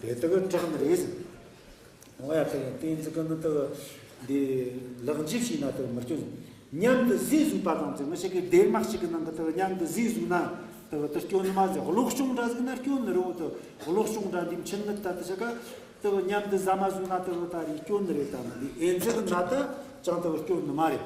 དེ་དག་དྲག་ནི་རེད་ཟེར། འོ་ཡ་དག་དེ་ཨེ་ཛི་གི་ནི་དག་འདི་ལག་འཇུ་བྱས་ན་དག་མི་སྐྱོན་ཟེར། མཉམ་དུ་ཟས་ཟོས་པ་དང་ཟེར། ང་ཞིག་གི་སྡེར་མ་གཅིག་གི་ནང་གི་དག་མཉམ་དུ་ཟས་ཟོས་ན་དག་དེ་སྐྱོན་ནི་མ་ཟེར། གློ་གཅོང་འདྲ་ཟིག་ན་སྐྱོན་ནི་རེད། འོ་དེ་གློ་གཅོང་འདྲ་འདི་མཆིན་ནད་ད་དེ་ཆ་ག་དེ་མཉམ་དུ་ཟ་མ་ཟོས་ན་དེ་ད་རེས་སྐྱོན་ནི་རེད། ད་ནི་འདི་ཨེ་ཛི་གི་ནད་ད་ཅང་དེ་སྐྱོན་ནི་མ་རེད།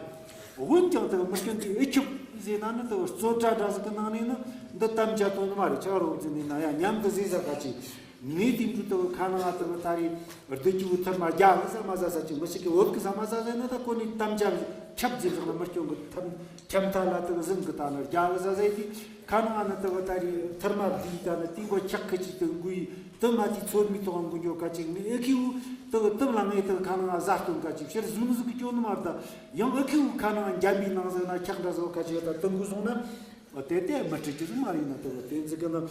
འོན་ཀྱང་དེ་མི་སྐྱོན་དེ་ཨེ་ཁྱུག་ཟེར་ན་ནི་དེ་རྩོད་གྲྭ་འདྲ་ཟིག་གི་ནང་ནས་ནི་འདི་དམ་བཅའ་ཐོན་ནི་མ་རེད། ཆ་རོགས་ཟེར་ནི་ན་ཡ་མཉམ་དུ་ཟས་ཟ་ག་ཅིག་ངས་དེ་འདྲ་དེ་ཁ་ནང་དེ་ད་རེས་བདུད་ཀྱི་ཐུར་མ་རྒྱ་གི་ཟ་མ་ཟ་ས་ཅིག་མི་ཞིག་གི་བོད་གི་ཟ་མ་ཟ་ཟེར་ན་ད་ཁོ་ནི་དམ་བཅའ་ཁྱབ་ཟེར་ཟིག་ན་མི་སྐྱོན་གི་ཐམ་ཁྱམས་ཐ་ལ་དེ་གི་ཟིན་གི་ད་ནི་རྒྱ་གི་ཟ་ཟེར་དེ། ཁ་ནང་ནི་དེ་གི་ད་རེས་ཐུར་མ་བསྡུས་ད་ནི་དེ་མགོ་འཁྱག་ཁི་ཅིག་དེ་འགུལ་ཡི་དེ་མ་དེ་ཚོད་མི་ཐོག་འགུལ་འགྱོ་ག་ཅིག་ནི་ཨེ་ཁི་བུ་དེ་གི་དེ་ལ་ངས་དེ་གི་ཁ་ནང་བཟའ་སྟོན་ག་ཅིག་ཕྱིར་བཟུང་ཟིག་གི་སྐྱོན་ནི་མ་རེད། ད་ཡང་ཨེ་ཁི་བུ་ཁ་ནང་འགྱམ་པའི་ནང་ཟིག་ན་འཁྱག་འདྲ་ཟོ་ག་ཅིག་ད་དེ་འགུལ་སོང་ན་དེ་དེ་མི་འཁྲིད་ཀྱི་ཟིག་མ་རེད། ན་དེ་གི་དེ་ཟིག་གི་ནི་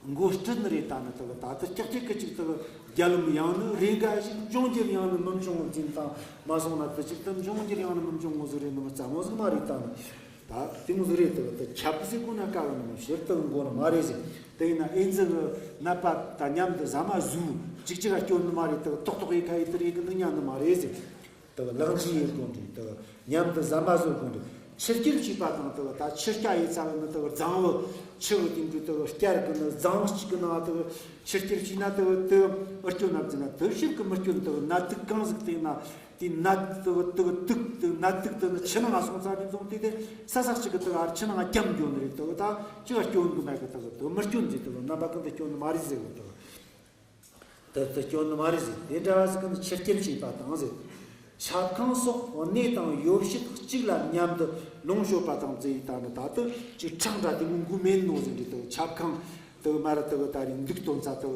མགོ་སྐྲུན་རེད། ད་ནི་དེ་གི་ད་དེ་ཀྱག་ཀྱག་གི་ཅིག་དེ་གི་རྒྱ་ལམ་ཡང་ནི་རེ་འགའ་ཞིག་འབྱུང་འགྱུར་ཡང་ནི་མི་འབྱུང་ངོ་འཛིན་དང་མ་སོང་ན་དེ་ཅིག་དེ་འབྱུང་འགྱུར་ཡང་ནི་མི་འབྱུང་ངོ་ཟིག་རེད། ནི་མི་རྩ་མོ་ཟིག་མ་རེད། ད་ནི། ད་དེ་མོ་ཟིག་རེད། དེ་དེ་ཁྱབ་ཟེར་གོ་ན་དཀའ་བ་ནི་མ་ཕྱིར་དེ་མགོ་ནི་མ་རེད་ཟེར། དེ་ཡིན་ན་ཨེ་ཛི་གི་ནད་པ་དང་མཉམ་དུ་ཟ་མ་ཟོས་ཅིག་ཅིག་ག་སྐྱོན་ནི་མ་རེད། དེ་ཏོག་ཏོག་ཡེ་ཁ་ཡེ་དེ་རེད་གི་ནི་ཉན་ནི་མ་རེད་ཟེར། དེ་ལག་འཇུ་ཡེ་དགོས་འདུག་དེ་མཉམ་དུ་ཟ་མ་ཟོ་དགོས་འདུག་ཆུ་སྐྱུར་བྱས་པ་དང་དེ་ད་ཆུ་སྐྱ་ཡེ་ཚ་བ་ནི་དེ་རྫིང་བུ་ཆུ་བོ་དེ་འདྲ་དེ་སྐྱར་གི་ནི་རྫིང་བུ་གཅིག་གི་ནང་དེ་ཆུ་སྐྱུར་བྱས་ན་དེ་དེ་ཨུ་སྐྱོན་ན་བརྩིས་ན་དེ་ཕྱིར་གི་མི་སྐྱོན། དེ་ནད་དུག་གང་ཟིག་བསྟེན་ན། དེ་ནད་དུ་དུ་དུག་དུ་ནད་དུག་དུ་ནི་ཆུ་ནང་སོང་ཚར་རེད་བཟུང་སྟེ་དེ་ས་ས་གཅིག་གི་དུ་ཨར་ཆུ་ནང་འཁྱམ་འགྱོ་ནི་རེད། དུ་ད་ཅི་བ་སྐྱོན་གི་མེད་གི་དུ་དུ་མི་སྐྱོན་གྱི་དུ་རྣམ་པ་ཀུན་ཏུ་སྐྱོན་ནི་མ་རེད་ཟེར་གི་དུ་དུ་དུ་སྐྱོན་ནི་མ་རེད་ཟེར། དེ་འདྲ་བ་ཟིག་གི་ནི་ཆུ་སྐྱུར་བྱས་པ་དང་ཟེར། ཆབ་ཁང་སོགས་གནས་དང་ཡོ་བྱད་གཅིག་ལ་མཉམ་དུ་ལོངས་སྤྱོད་པ་དང་བརྩི་ཡི་ད་ནི་ད་དུ་ཅིག་ཁྲག་འདྲ་དེ་མོ་འགུལ་མེད་ནོ་ཟེར་འདྲི་དུ་ཆབ་ཁང་། དུ་མར་དུ་ད་རེས་འདུག་སྟོན་ས་དུ་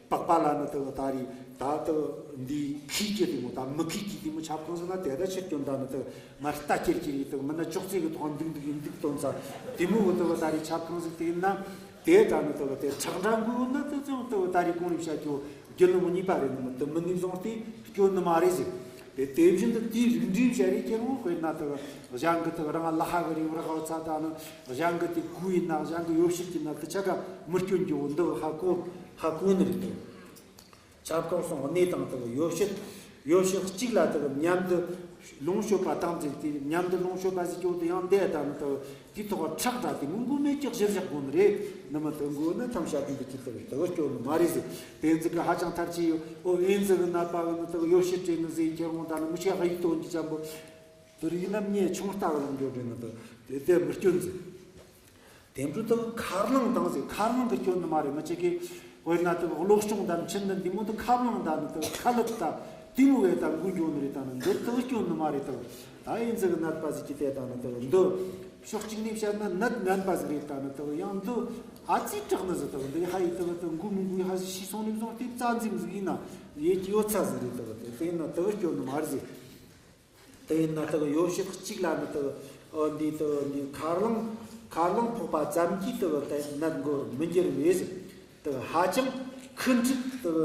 པགས་པ་ལ་ནི་དུ་ད་རེས་ད་དུ་འདི་ཁྱི་སྐྱེ་དེ་མོ་ད་མི་ཁྱི་སྐྱེ་དེ་མོ་ཆབ་ཁང་ཟིག་ན་དེ་ད་ཕྱིར་སྐྱོན་ད་ནི་དུ་མར་རྟ་ཁྱེར་ཁྱེར་ཡི་དུ་མི་ན་ཅོག་ཙེ་གི་ཐོག་འདུག་འདུག་ཡིན་འདུག་སྟོན་ས་དེ་མོ་གི་དུ་ད་རེས་ཆབ་ཁང་ཟིག་དེ་ཡིན་ན། དེ་ད་ནི་དུ་དེ་ཁྲག་འདྲ་འགུལ་ན་དུ་ཅང་དུ་ད་རེས་གོང་རིམ་བྱ་རྒྱུ་རྒྱུ་ནོམ་གཉིས་པ་རེད་ནི་མི་དུ་མི་ནུས་སོང་སྟེ་སྐྱོན་ནི་མ་རེད་ཟེར། དེ་དེ་བཞིན་དུ་དེའི་རིགས་འདྲའི་བྱ་རེད་ཀྱི་རུང་དཔེར་ན་དུ་གཞན་གི་དུ་རང་ལ་ཧ་གི་རེ་བར་ཧ་ཚ་ད་ནི་གཞན་གི་དེ་གུ་ཡིན་ན་གཞན་གི་ཡོ་བྱད་ཀྱི་ན་དུ་ཆ་ག་མི་སྐྱོན་རྒྱུ་འདུ་ཧ་གོ་ཧ་གོ་ནི་རེད་དུ། ཆབ་ཁང་སོང་གནས་དང་དུ་ཡོ་བྱད་ཡོ་བྱད་གཅིག་ལ་དུ་མཉམ་དུ་ལོངས་སྤྱོད་པ་དང་འཛིན་ཏེ་མཉམ་དུ་ལོངས་སྤྱོད་པ་ཟིག་སྐྱོ་དུ་ཡང་འདས་ད་ནི་དུ། དེའི་ཐོག་ཁྲག་དྲག་དེ་མི་མགོ་མེད་ཀྱི་གཞིར་བཞག་དགོས་ནི་རེད། ནི་མི་དུ་མགོ་ནི་ཐམ་ཤ་དུ་འདི་ཅི་ལྟར་དུ་སྐྱོ་ནི་མ་རེད་ཟེར། དེ་ཚིག་གི་ཧ་ཅང་ཐར་ཆེ་ཡོད། ཨོ་ཨེ་ཛི་གི་ནད་པ་གི་ནི་དུ་ཡོ་བྱད་སྤྲད་ནི་ཟེར་ཁྱེར་འོང་ད་ནི་མི་ཤེས་ཧ་ཡིག་ཏོན་གྱི་ཅམ་པོ། དུ་རིག་ན་མྱེ་ཆུང་ལྟ་བུ་ལ་འགྱོ་དྲན་ནི་དུ་དེ་དེ་མི་སྐྱོན་ཟེར། དེ་འཕྲོ་དུ་ཁ་རླངས་དང་ཟེར་ཁ་རླངས་གི་སྐྱོན་ནི་མ་རེད་མི་གཅིག་གིས། དཔེར་ན་དུ་གློ་གཅོང་དང་མཆིན་དུ་འདི་མོ་དུ་ཁ་རླངས་དང་ནི་དུ་ཁ་ལུད་དང་དེ་མོ་བས་དང་འགུལ་འགྱོ་ནི་རེད་དང་ནི་འདི་དུ་སྐྱོན་ནི་མ་རེད་དང་། ད་ཨེ་ཛི་གི་ནད་པ་ཟིག་གི་དེ་དང་ནི་དུ་འདི་ཕྱོགས་གཅིག་ནས་བཤད་ན་ནད་ངན་པ་ཟིག་རེད་དང་ནི་དུ་ཡང་འདི་ཨ་ཙི་དྲག་ནི་ཟིག་དུ་འདི་ཧ་ཡི་དུ་དུ་འགུལ་མི་འགུལ་ཧ་ཤི་སོང་ནས་བཟུང་སྟེ་རྩ་འཛིན་ཟིག་ཡིན་ན་ཡེ་གི་ཡོད་ཚ་ཟིག་རེད་དུ་དུ་དེ་ཡིན་ན་དུ་སྐྱོན་ནི་མ་རེད་ཟིག། དེ་ཡིན་ན་དག་ཡོ་བྱད་གཅིག་ལ་ནི་དག་འདི་དག་འདི་ཁ་རླངས་ཁ་རླངས་ཕོག་པ་ཙམ་གྱིས་དག་དེ་ནད་འགོར་མི་འགྱུར་བས། དག་ཧ་ཅང་ཁུ་འཁྲིག་དག་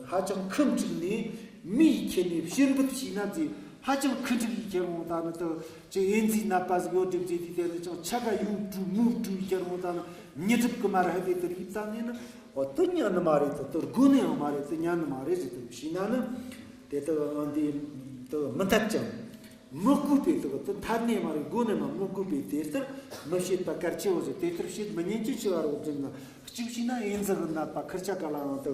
ཧ་ཅང་ཁུ་འཁྲིག་ནས་མིས་ཁྱེར་ནས་ཕྱིར་འབུད་བྱས་ན་ཟེར། ཧ་ཅང་ཁུ་འཁྲིག་ཡིས་ཁྱེར་འོང་ད་ནི་དག་ཅི་ཨེ་ཛི་ནད་པ་ཟིག་ཡོད་སྒྲིབ་ཟེར་དུས་དེ་ནི་ཅང་ཆ་ག་ཡུ་བྲུ་མུ་བྲུ་ཁྱེར་འོང་ད་ནི་མྱི་སྒྲིབ་གི་མ་ར་ཧ་དེ་དེར་ཡིབ་ད་ནས་ནི། འོ་དུ་ཉན་ནི་མ་རེད་དུ་དུ་དགོས་ནི་ཡང་མ་རེད་དུ་ཉན་ནི་མ་རེད་ཟེར་དུ་བྱས་ན་ནི། དེ་དུ་འདི་དུ་མི་འཐད་ཅིང་། མི་དགོས་པའི་དུ་དུ་འཐད་ནི་མ་རེད་དགོས་ནི་མ་མི་དགོས་པའི་དེ་ལྟར་མི་བྱེད་པ་གལ་ཆེའོ་ཟེར་དེ་ལྟར་བྱེད་མི་ཉན་ཅི་ཆེ་བ་རོགས་བསྒྲིགས་ན་གཅིག་བྱས་ན་ཨེ་ཛི་གི་ནད་པ་ཁིར་ཆ་ག་ལའང་དུ་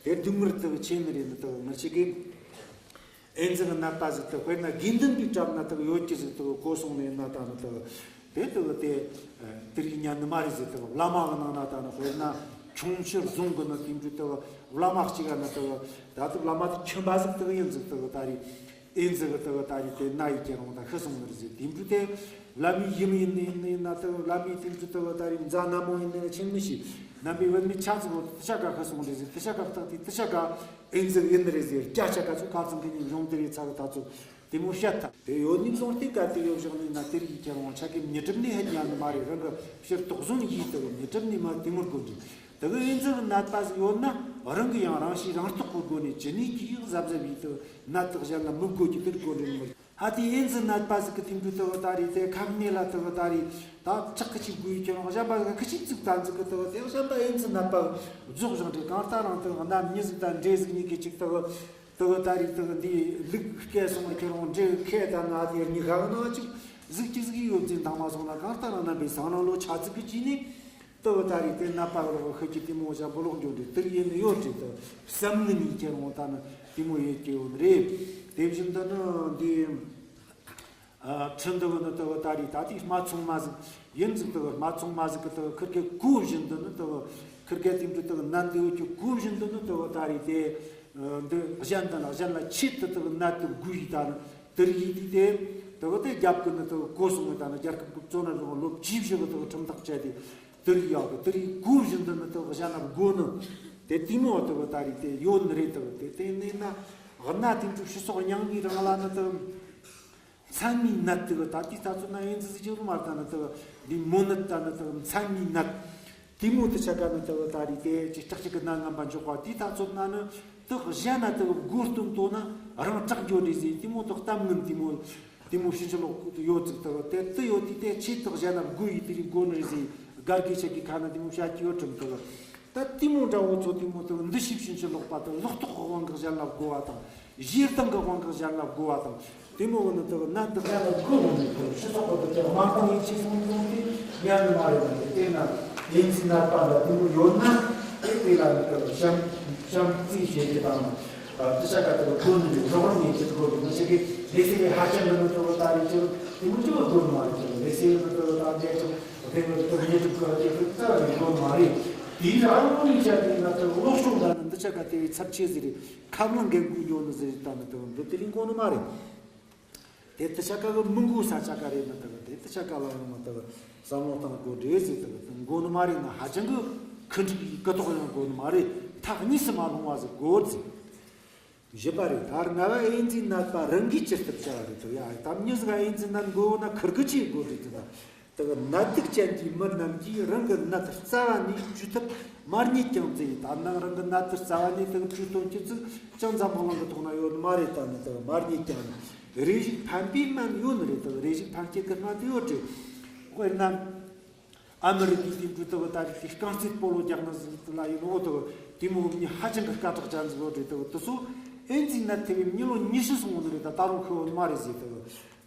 དེ་སྡུག་བསྔལ་དུ་ཆེ་ནི་རེད་ནི་དུ་མི་ཆེ་གི། ཨེ་ཛི་གི་ནད་པ་ཟིག་དུ་དཔེར་ན་དགེ་འདུན་པའི་གྲབས་ན་དུ་ཡོད་ཀྱི་ཟིག་དུ་གོ་སོང་ནས་ན་ད་ནི་དུ་དེ་དུ་དེ་དེ་རིགས་ཉན་ནི་མ་རེད་ཟིག་དུ་བླ་མ་གི་ནང་ན་ད་ནི་དཔེར་ན་ཁྱུང་ཕྱུར་བཟུང་གི་ནི་དེ་འདྲ་དུ་བླ་མ་གཅིག་ག་ནི་དུ་ད་དུ་བླ་མ་དུ་ཁྱིམ་པ་ཟིག་དུ་ཡིན་ཟིག་དུ་ད་རེད། ཨེ་ཛི་གི་དུ་ད་རེད་དེ་ན་ཡི་ཀྱང་རུང་ད་ཤི་སོང་ནི་རེད་ཟིག་དེ་འདྲ་དེ་བླ་མའི་ཡུམ་ཡིན་ནི་ཡིན་ནི་ན་དུ་བླ་མའི་དེ་འདྲ་དུ་ད་རེད་མཛའ་ན་མོ་ཡིན་ནི་ཆིང་མི་ཤི་རྣམ་པའི་བུད་མེད་ཆ་ཙིག་གོ་དུ་ཤ་ག་ཤི་སོང་རེད་ཟིག་དུ་ཤ་ག་བཏགས་དེ་དུ་ཤ་ག་ཨེ་ཛི་ཡིན་ནི་རེད་ཟེར་སྐྱ་ཆ་ག་ཚོད་ཁ་ཚང་གི་ཉིན་གཞུང་དེ་རེད་ཚ་གི་ད་ཚོད་དེ་མོ་བཤད་ཐལ། དེ་ཡོད་ནི་བཟུང་སྟེ་ག་དེ་ཡོད་བཞག་ནི་ན་དེ་རིགས་ཀྱི་རང་ཆ་གི་མྱི་སྒྲིབ་ནི་ཧད་ཉན་ནི་མ་རེད། རང་གི་ཕྱིར་དོགས་ཟོན་ཡིས་དེ་མྱི་སྒྲིབ་ནི་མ་དེ་མོར་དགོས་འདུག། དེ་གི་ཨེ་ཛི་གི་ནད་པ་ཟིག་ཡོད་ན་རང་གི་ཡང་རང་ཤེས་རང་རྟོགས་གི་སྒོ་ནས་ཇི་ནས་ཀྱིས་གཟབ་གཟབ་ཡིས་དེ་ནད་དེ་གཞན་ལ་མི་འགོ་རྒྱུ་དེར་དགོས་ནི་མི། ཧ་དེ་ཨེ་ཛི་ནད་པ་ཟིག་གི་ཐིམ་དུ་དེ་བ་ད་རེད་དེ་ཁམས་ནས་ལ་དེ་བ་ད་རེད་ད་ཁྲག་གི་ཅིག་དགོས་ཡོད་ཀྱི་རང་གཞན་པ་ཟིག་གི་ཅིག་ཙིག་ཙམ་ཟིག་གི་དེ་བ་དེ་གཞན་པ་ཨེ་ཛི་ནད་པ་རྫོགས་བཞག་འདྲེ་གང་ལྟར་རང་དེ་བ་གནའ་མི་ཟིག་དང་འདྲེ་ཟིག་གཉིས་ཀྱི་ཅིག་དེ་བ། དུ་ད་རེས་དུ་འདིའི་ལུག་སྐད་སོང་བར་ཁྱེར་འོང་འདྲེ་ཁས་ད་ན་དེ་གཉིས་ཀ་ནང་ཅིག་ཟིག་ཅིག་ཟིག་ཡོད་འཛིན་དང་མ་སོང་ན་གང་ལྟར་རྣམ་པའི་སང་ནང་ལོ་ཆ་ཚིག་གི་ཅི་ནི་དུ་ད་རེས་དེ་ནད་པ་ལོག་ཤི་གི་དེ་མོ་བྱ་འབུ་ལོག་འགྱོ་འདྲེ་དུ་ཡིན་ནི་ཡོད་འདྲེ་དུ་བསམ་ནི་གཉིས་ཁྱེར་འོང་ད་ནི་དེ་མོ་ཡོད་ཀྱི་ཡོད་ནི་རེད། དེ་བཞིན་དུ་ནི་འདི། ཁྲི་འདི་བུ་ནི་དུ་བུ་ད་རེས་ད་ལྟའི་སྨད་འཚོང་མ་ཟིག་ཡིན་ཟིག་དུ་བུ་སྨད་འཚོང་མ་ཟིག་གི་དུ་བུ་ཁིར་གེ་གོ་བཞིན་དུ་ནི་དུ་བུ་ཁིར་གེ་དེ་འདྲ་དུ་བུ་ནད་འདི་བུ་གི་གོ་བཞིན་དུ་ནི་དུ་བུ་ད་རེས་དེ་འདི་གཞན་དང་གཞན་ལ་ཆེད་དུ་དུ་བུ་ནད་དུ་འགོས་ཡི་ད་ནི་དུ་རིགས་ཡི་དུས་དེ་དུ་བུ་དེ་རྒྱབ་གི་ནི་དུ་བུ་གོ་སོང་བ་ད་ནི་རྒྱལ་ཁབ་གི་གཙོ་ན་རང་ལོ་བཅུ་བཞི་གི་དུ་བུ་ཁྲིམས་ཐག་བཅད་དེ་དུ་རིགས་ཡག་གི་དུ་རིགས་གོ་བཞིན་དུ་ནི་དུ་བུ་གཞན་ལ་འགོ་ནི་དེ་དེ་མོ་དུ་བུ་ད་རེས་དེ་ཡོད་ནི་རེད། དུ་བུ་དེ་དེ་ནས་ན་གནའ་དེ་འདྲ་སྤྱི་ཚོགས་རྙིང་མའི་རིང་ལ་ནི་དུ་བུ། མཚན་མའི་ནད་དེ་གི་ད་ལྟའི་ལྟ་ཚུལ་ན་ཨེ་ཛི་ཟེར་རྒྱུ་མ་རེད། ད་ནི་དེ་གི་འདི་མོ་ནད་ད་ནི་དེ་གི་མཚན་མའི་ནད་དེ་མོ་དེ་ཆ་ག་ནི་དེ་གི་ད་རེས་དེ་ཅི་ལྕགས་ཅིག་གི་ནད་ངན་པ་འཇོག་པ་དེའི་ལྟ་ཚུལ་ན་ནི་དེ་གི་གཞན་ན་དེ་གི་མགོ་སྟོན་ཏོ་ན་རང་སྐྲག་འགྱོ་རེད་ཟེར། དེ་མོ་དེ་གི་གཏམ་ངན་དེ་མོ་དེ་མོ་ཕྱིན་ཅི་ལོག་ཡོད་ཅིག་དེ་གི་དེ་དེ་ཡོད་དེ་དེ་ཆེད་དུ་གཞན་ན་མགོ་ཡི་དེ་རིགས་མགོ་ནི་རེད་ཟེར། སྒར་གི་ཆ་གི་ཁ་ན་དེ་མོ་བཤད་ཀྱི་ཡོད་ཁྲིམས་དེ་གི། ད་དེ་མོ་འདྲ་བོ་ཚོ་དེ་མོ་དེ་འདི་ཞིབ་ཞིབ་ཞིབ་ལོག་པ་དེ་ལོག་རྟོག་གི་དབང་གིས་གཞན་ལ་རྒོལ་བ་དང་། ཞེ་སྡང་གི་དབང་གིས་གཞན་ལ་རྒོལ་བ་དང་། དེ་མོ་བོ་ནི་དེ་ནད་འདི་གཞན་ལ་རྒོལ་མི་ནུས་པར་སྤྱི་ཚོགས་ཁོ་དེ་དེ་མ་བཏང་ཡིན་ཆེ་སོང་སོང་དེ་ཉན་ནི་མ་རེད། ནི་དེ་ན་ཡིན་ཚེ་ནད་པ་འདྲ་དེ་མོ་ཡོད་ན་དེ་དེ་ལ་ནི་དེ་བཤམ་བཤམ་རྩིས་བྱེད་རྒྱུ་དང་། དུ་ཆ་ག་དེ་རྒོལ་ནི་རེད། རོགས་རམ་ཡེད་རྒྱུ་རྒོལ་ནི་ཆ་གི་ལས་སེ་ཧ་ཅང་གི་ནི་དེ་བོ་ད་རེད་ཅེ་དེ་མོ་ཅི་བོ་རྒོལ་མ་རེད་ཅེ་ལས་སེ་ནི་དེ་བོ་ད་འདས་ཅེ། དེ་ནི་དུ་ཉེ་དུ་ཁ་ཅིག་ཏུ་རྩ་བའི་སྒོ་མ་རེད། དེའི་རང་དབང་ཡིན་ཆ་དེ་ན་དུ་ལོག་ཤོང་ད་ནི་འདི་ཆ་ག་དེ་བའི་ཚབས་ཆེ་ཟེར་རེད། ཁ་མང་འགན་ཁུར་ཡོད་ནི་ཟེར་རེད། ད་ནི་དུ་འདི་དེ་རིང་གོ་ནི་མ་རེད། དེ་དུ་ཆ་ག་གི་མི་འགུག་ས་ཆ་ག་རེད་ནི་དུ་དེ་དུ་ཆ་ག་ལ་ཡོང་ནི་དུ་བསམ་བློ་བཏང་དགོས་འདྲེ་ཟེར་དུ་དུ་གོ་ནི་མ་རེད། ན་ཧ་ཅང་གི་ ཁུ་འབྲུག་གི་ཀི་ཐོག་ཡང་དགོས་ནི་མ་རེད། ཐག་གཉིས་སུ་མ་ལྷུང་བ་ཟིག་དགོས་ཟིག། བཞི་པ་རེད། ད་རྔ་བ་ཨེ་ཙི་ནད་པ་རང་གིས་ཅི་ཐུབ་བྱ་བ་རེད་དོ། ཡ་ད་མྱི་ཟིག་ཨེ་ཙི་ནད་འགོ་ན་ཁུར་གི་ཅི་དགོས་རེད་དེ། ད་དེ་གི་ནད་དུག་ཅན་གྱི་མི་རྣམས་ཀྱིས་རང་གི་ནད་རྩ་བ་ནས་བཅོས་ཐབས་མ་རྙེད་ཀྱང་བརྩི་ཡི། ད་ནང་རང་གི་ནད་དུག་རྩ་བ་ནས་དེ་གི་བཅོས་ཐུབ་རྒྱུ་ཅིག་ཅང་འཛམ་བུ་གླིང་གི་ཐོག་ན་ཡོད་ནི་མ་རེད། ད་ནི་དེ་གི་མ་རྙེད་ཀྱང་རེ་ཞིག་ཕན་པའི་སྨན་ཡོད་ནི་རེད། དེ་གི་རེ་ཞིག་ཕན་སྐྱེད་ཀྱི་སྨན་དེ་ཡོད་རེད། དཔེར་ན། ཨ་མི་རི་ཀའི་དེ་འདྲ་དེ་གི་ད་རེས་དེ་རྐང་རྩེད་སྤོ་ལོ་རྒྱག་ནི་ཟིག་ལ་ཡིན་ནོ། དེ་གི་དེ་མོ་མྱི་ཧ་ཅང་གི་སྐད་གྲགས་ཅན་ཟིག་ཡོད་རེད། དེ་གི་དེ་ཚོ་ཨེ་ཙི་ནད་ཐེབས་པའི་མྱི་ལོ་ཉི་ཤུ་སོང་ནི་རེད། ད་ད་རུང་ཤི་ཡོད་ནི་མ་རེད་ཟེར། དེ་གི་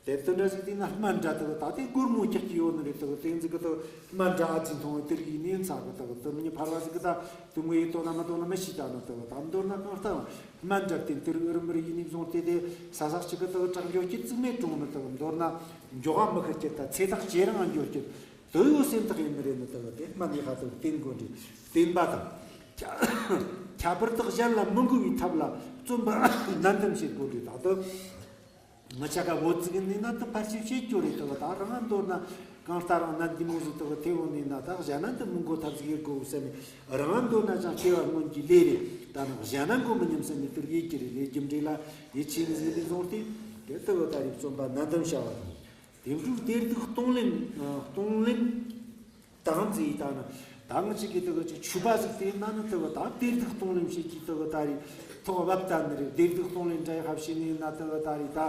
དེ་དེ་འདྲ་ཟིག་དེ་ན་སྨན་འདྲ་དེ་གི་ད་དེ་སྒོར་མོ་རྒྱག་གི་ཡོད་ནི་རེད། དེ་གི་དེ་ཟིག་གི་དེ་གི་སྨན་འདྲ་ཨ་ཙི་མཐོང་བའི་དེ་རིགས་ཡིན་ནི་ཚ་གི། དེ་གི་དེ་མྱི་ཕལ་བ་ཟིག་གི་ད་དེ་ངོ་ཡི་དོ་ན་མི་དོ་ན་མི་ཤེས། ད་ནི་དེ་གི་ད་མདོར་ན་གང་ལྟར་སྨན་འདྲ་དེ་དེ་རིགས་ཨུ་རུ་མི་རིགས་ཡིན་ནི་བཟུང་སྟེ། དེ་ས་ས་གཅིག་གི་དེ་གི་དྲག་འགྱོ་རྒྱུ་ཅིག་མེད་གྲོང་ནི། དེ་གི་མདོར་ན་མགྱོགས་ཨ་མི་ཤི་རྒྱུ་ད་ཚེ་ཐག་ཇེ་རིང་ང་འགྱོ་རྒྱུ། དེ་ཡོད་སེམས་ཐག་ཡིན་ནི་རེད། ནི་དེ་གི་དེ་སྨན་ནི་ཧ་དེ་གི་བསྟེན་དགོས་རེད། བསྟེན་པ་དང་། ཁྱད་པར་དུ་གཞན་ལ་མི་འགོ་བའི་ཐབས་ལ་བརྩོན་པ་ནན་ཏན་བྱེད་དགོས་རེད། ད་དེ་ང་ཆ་ག་བོད་ཅིག་ཡིན་ན་དེ་ཕལ་ཆེར་བྱེད་རྒྱུ་རེད། དེ་གི་ད་རང་མདོར་ན་གང་ལྟར་རང་ན་འདི་མོ་ཟིག་དེ་གི་ཐེ་བོ་ནི་ན། ད་གཞན་ན་འདི་མི་འགོ་ཐབས་ཟིག་ཡེད་དགོས་བསམ་ནས། རང་མདོར་ན་ཅང་སྐྱེ་བ་སྔོན་གྱི་ལས་རེད། ད་ནི་གཞན་ན་འགོ་མི་ཉམས་བསམ་ནས་དེ་གི་ཡེད་རྒྱུ་རེད། ལས་རྒྱུ་འབྲས་ལ་ཡིད་ཆེས་ཟིན་ནས་བཟུང་སྟེ། དེ་དེ་གི་ད་རེས་བརྩོན་པ་ནན་ཏན་བྱ་བ་དང་། དེ་འཕྲོས་བདེ་སྡུག་གཏོང་ལེན། ཨ། གཏོང་ལེན་དང་བཅས། ད་ནི་ད་ང་ཅིག་གིས་དེ་གི་ཅིག་ཆོས་པ་ཟིག་དེ་ན་ནི་དེ་གི་ད་བདེ་སྡུག་གཏོང་ལེན་བྱེད་ཀྱི་དེ་གི་ད་རེས་ཐོག་བབ་ད་ནི་རེད། བདེ་སྡུག་གཏོང་ལེན་འདྲ་ཡི་ཧ་བྱས་ནས་ན་དེ་གི་ད་རེས་ད་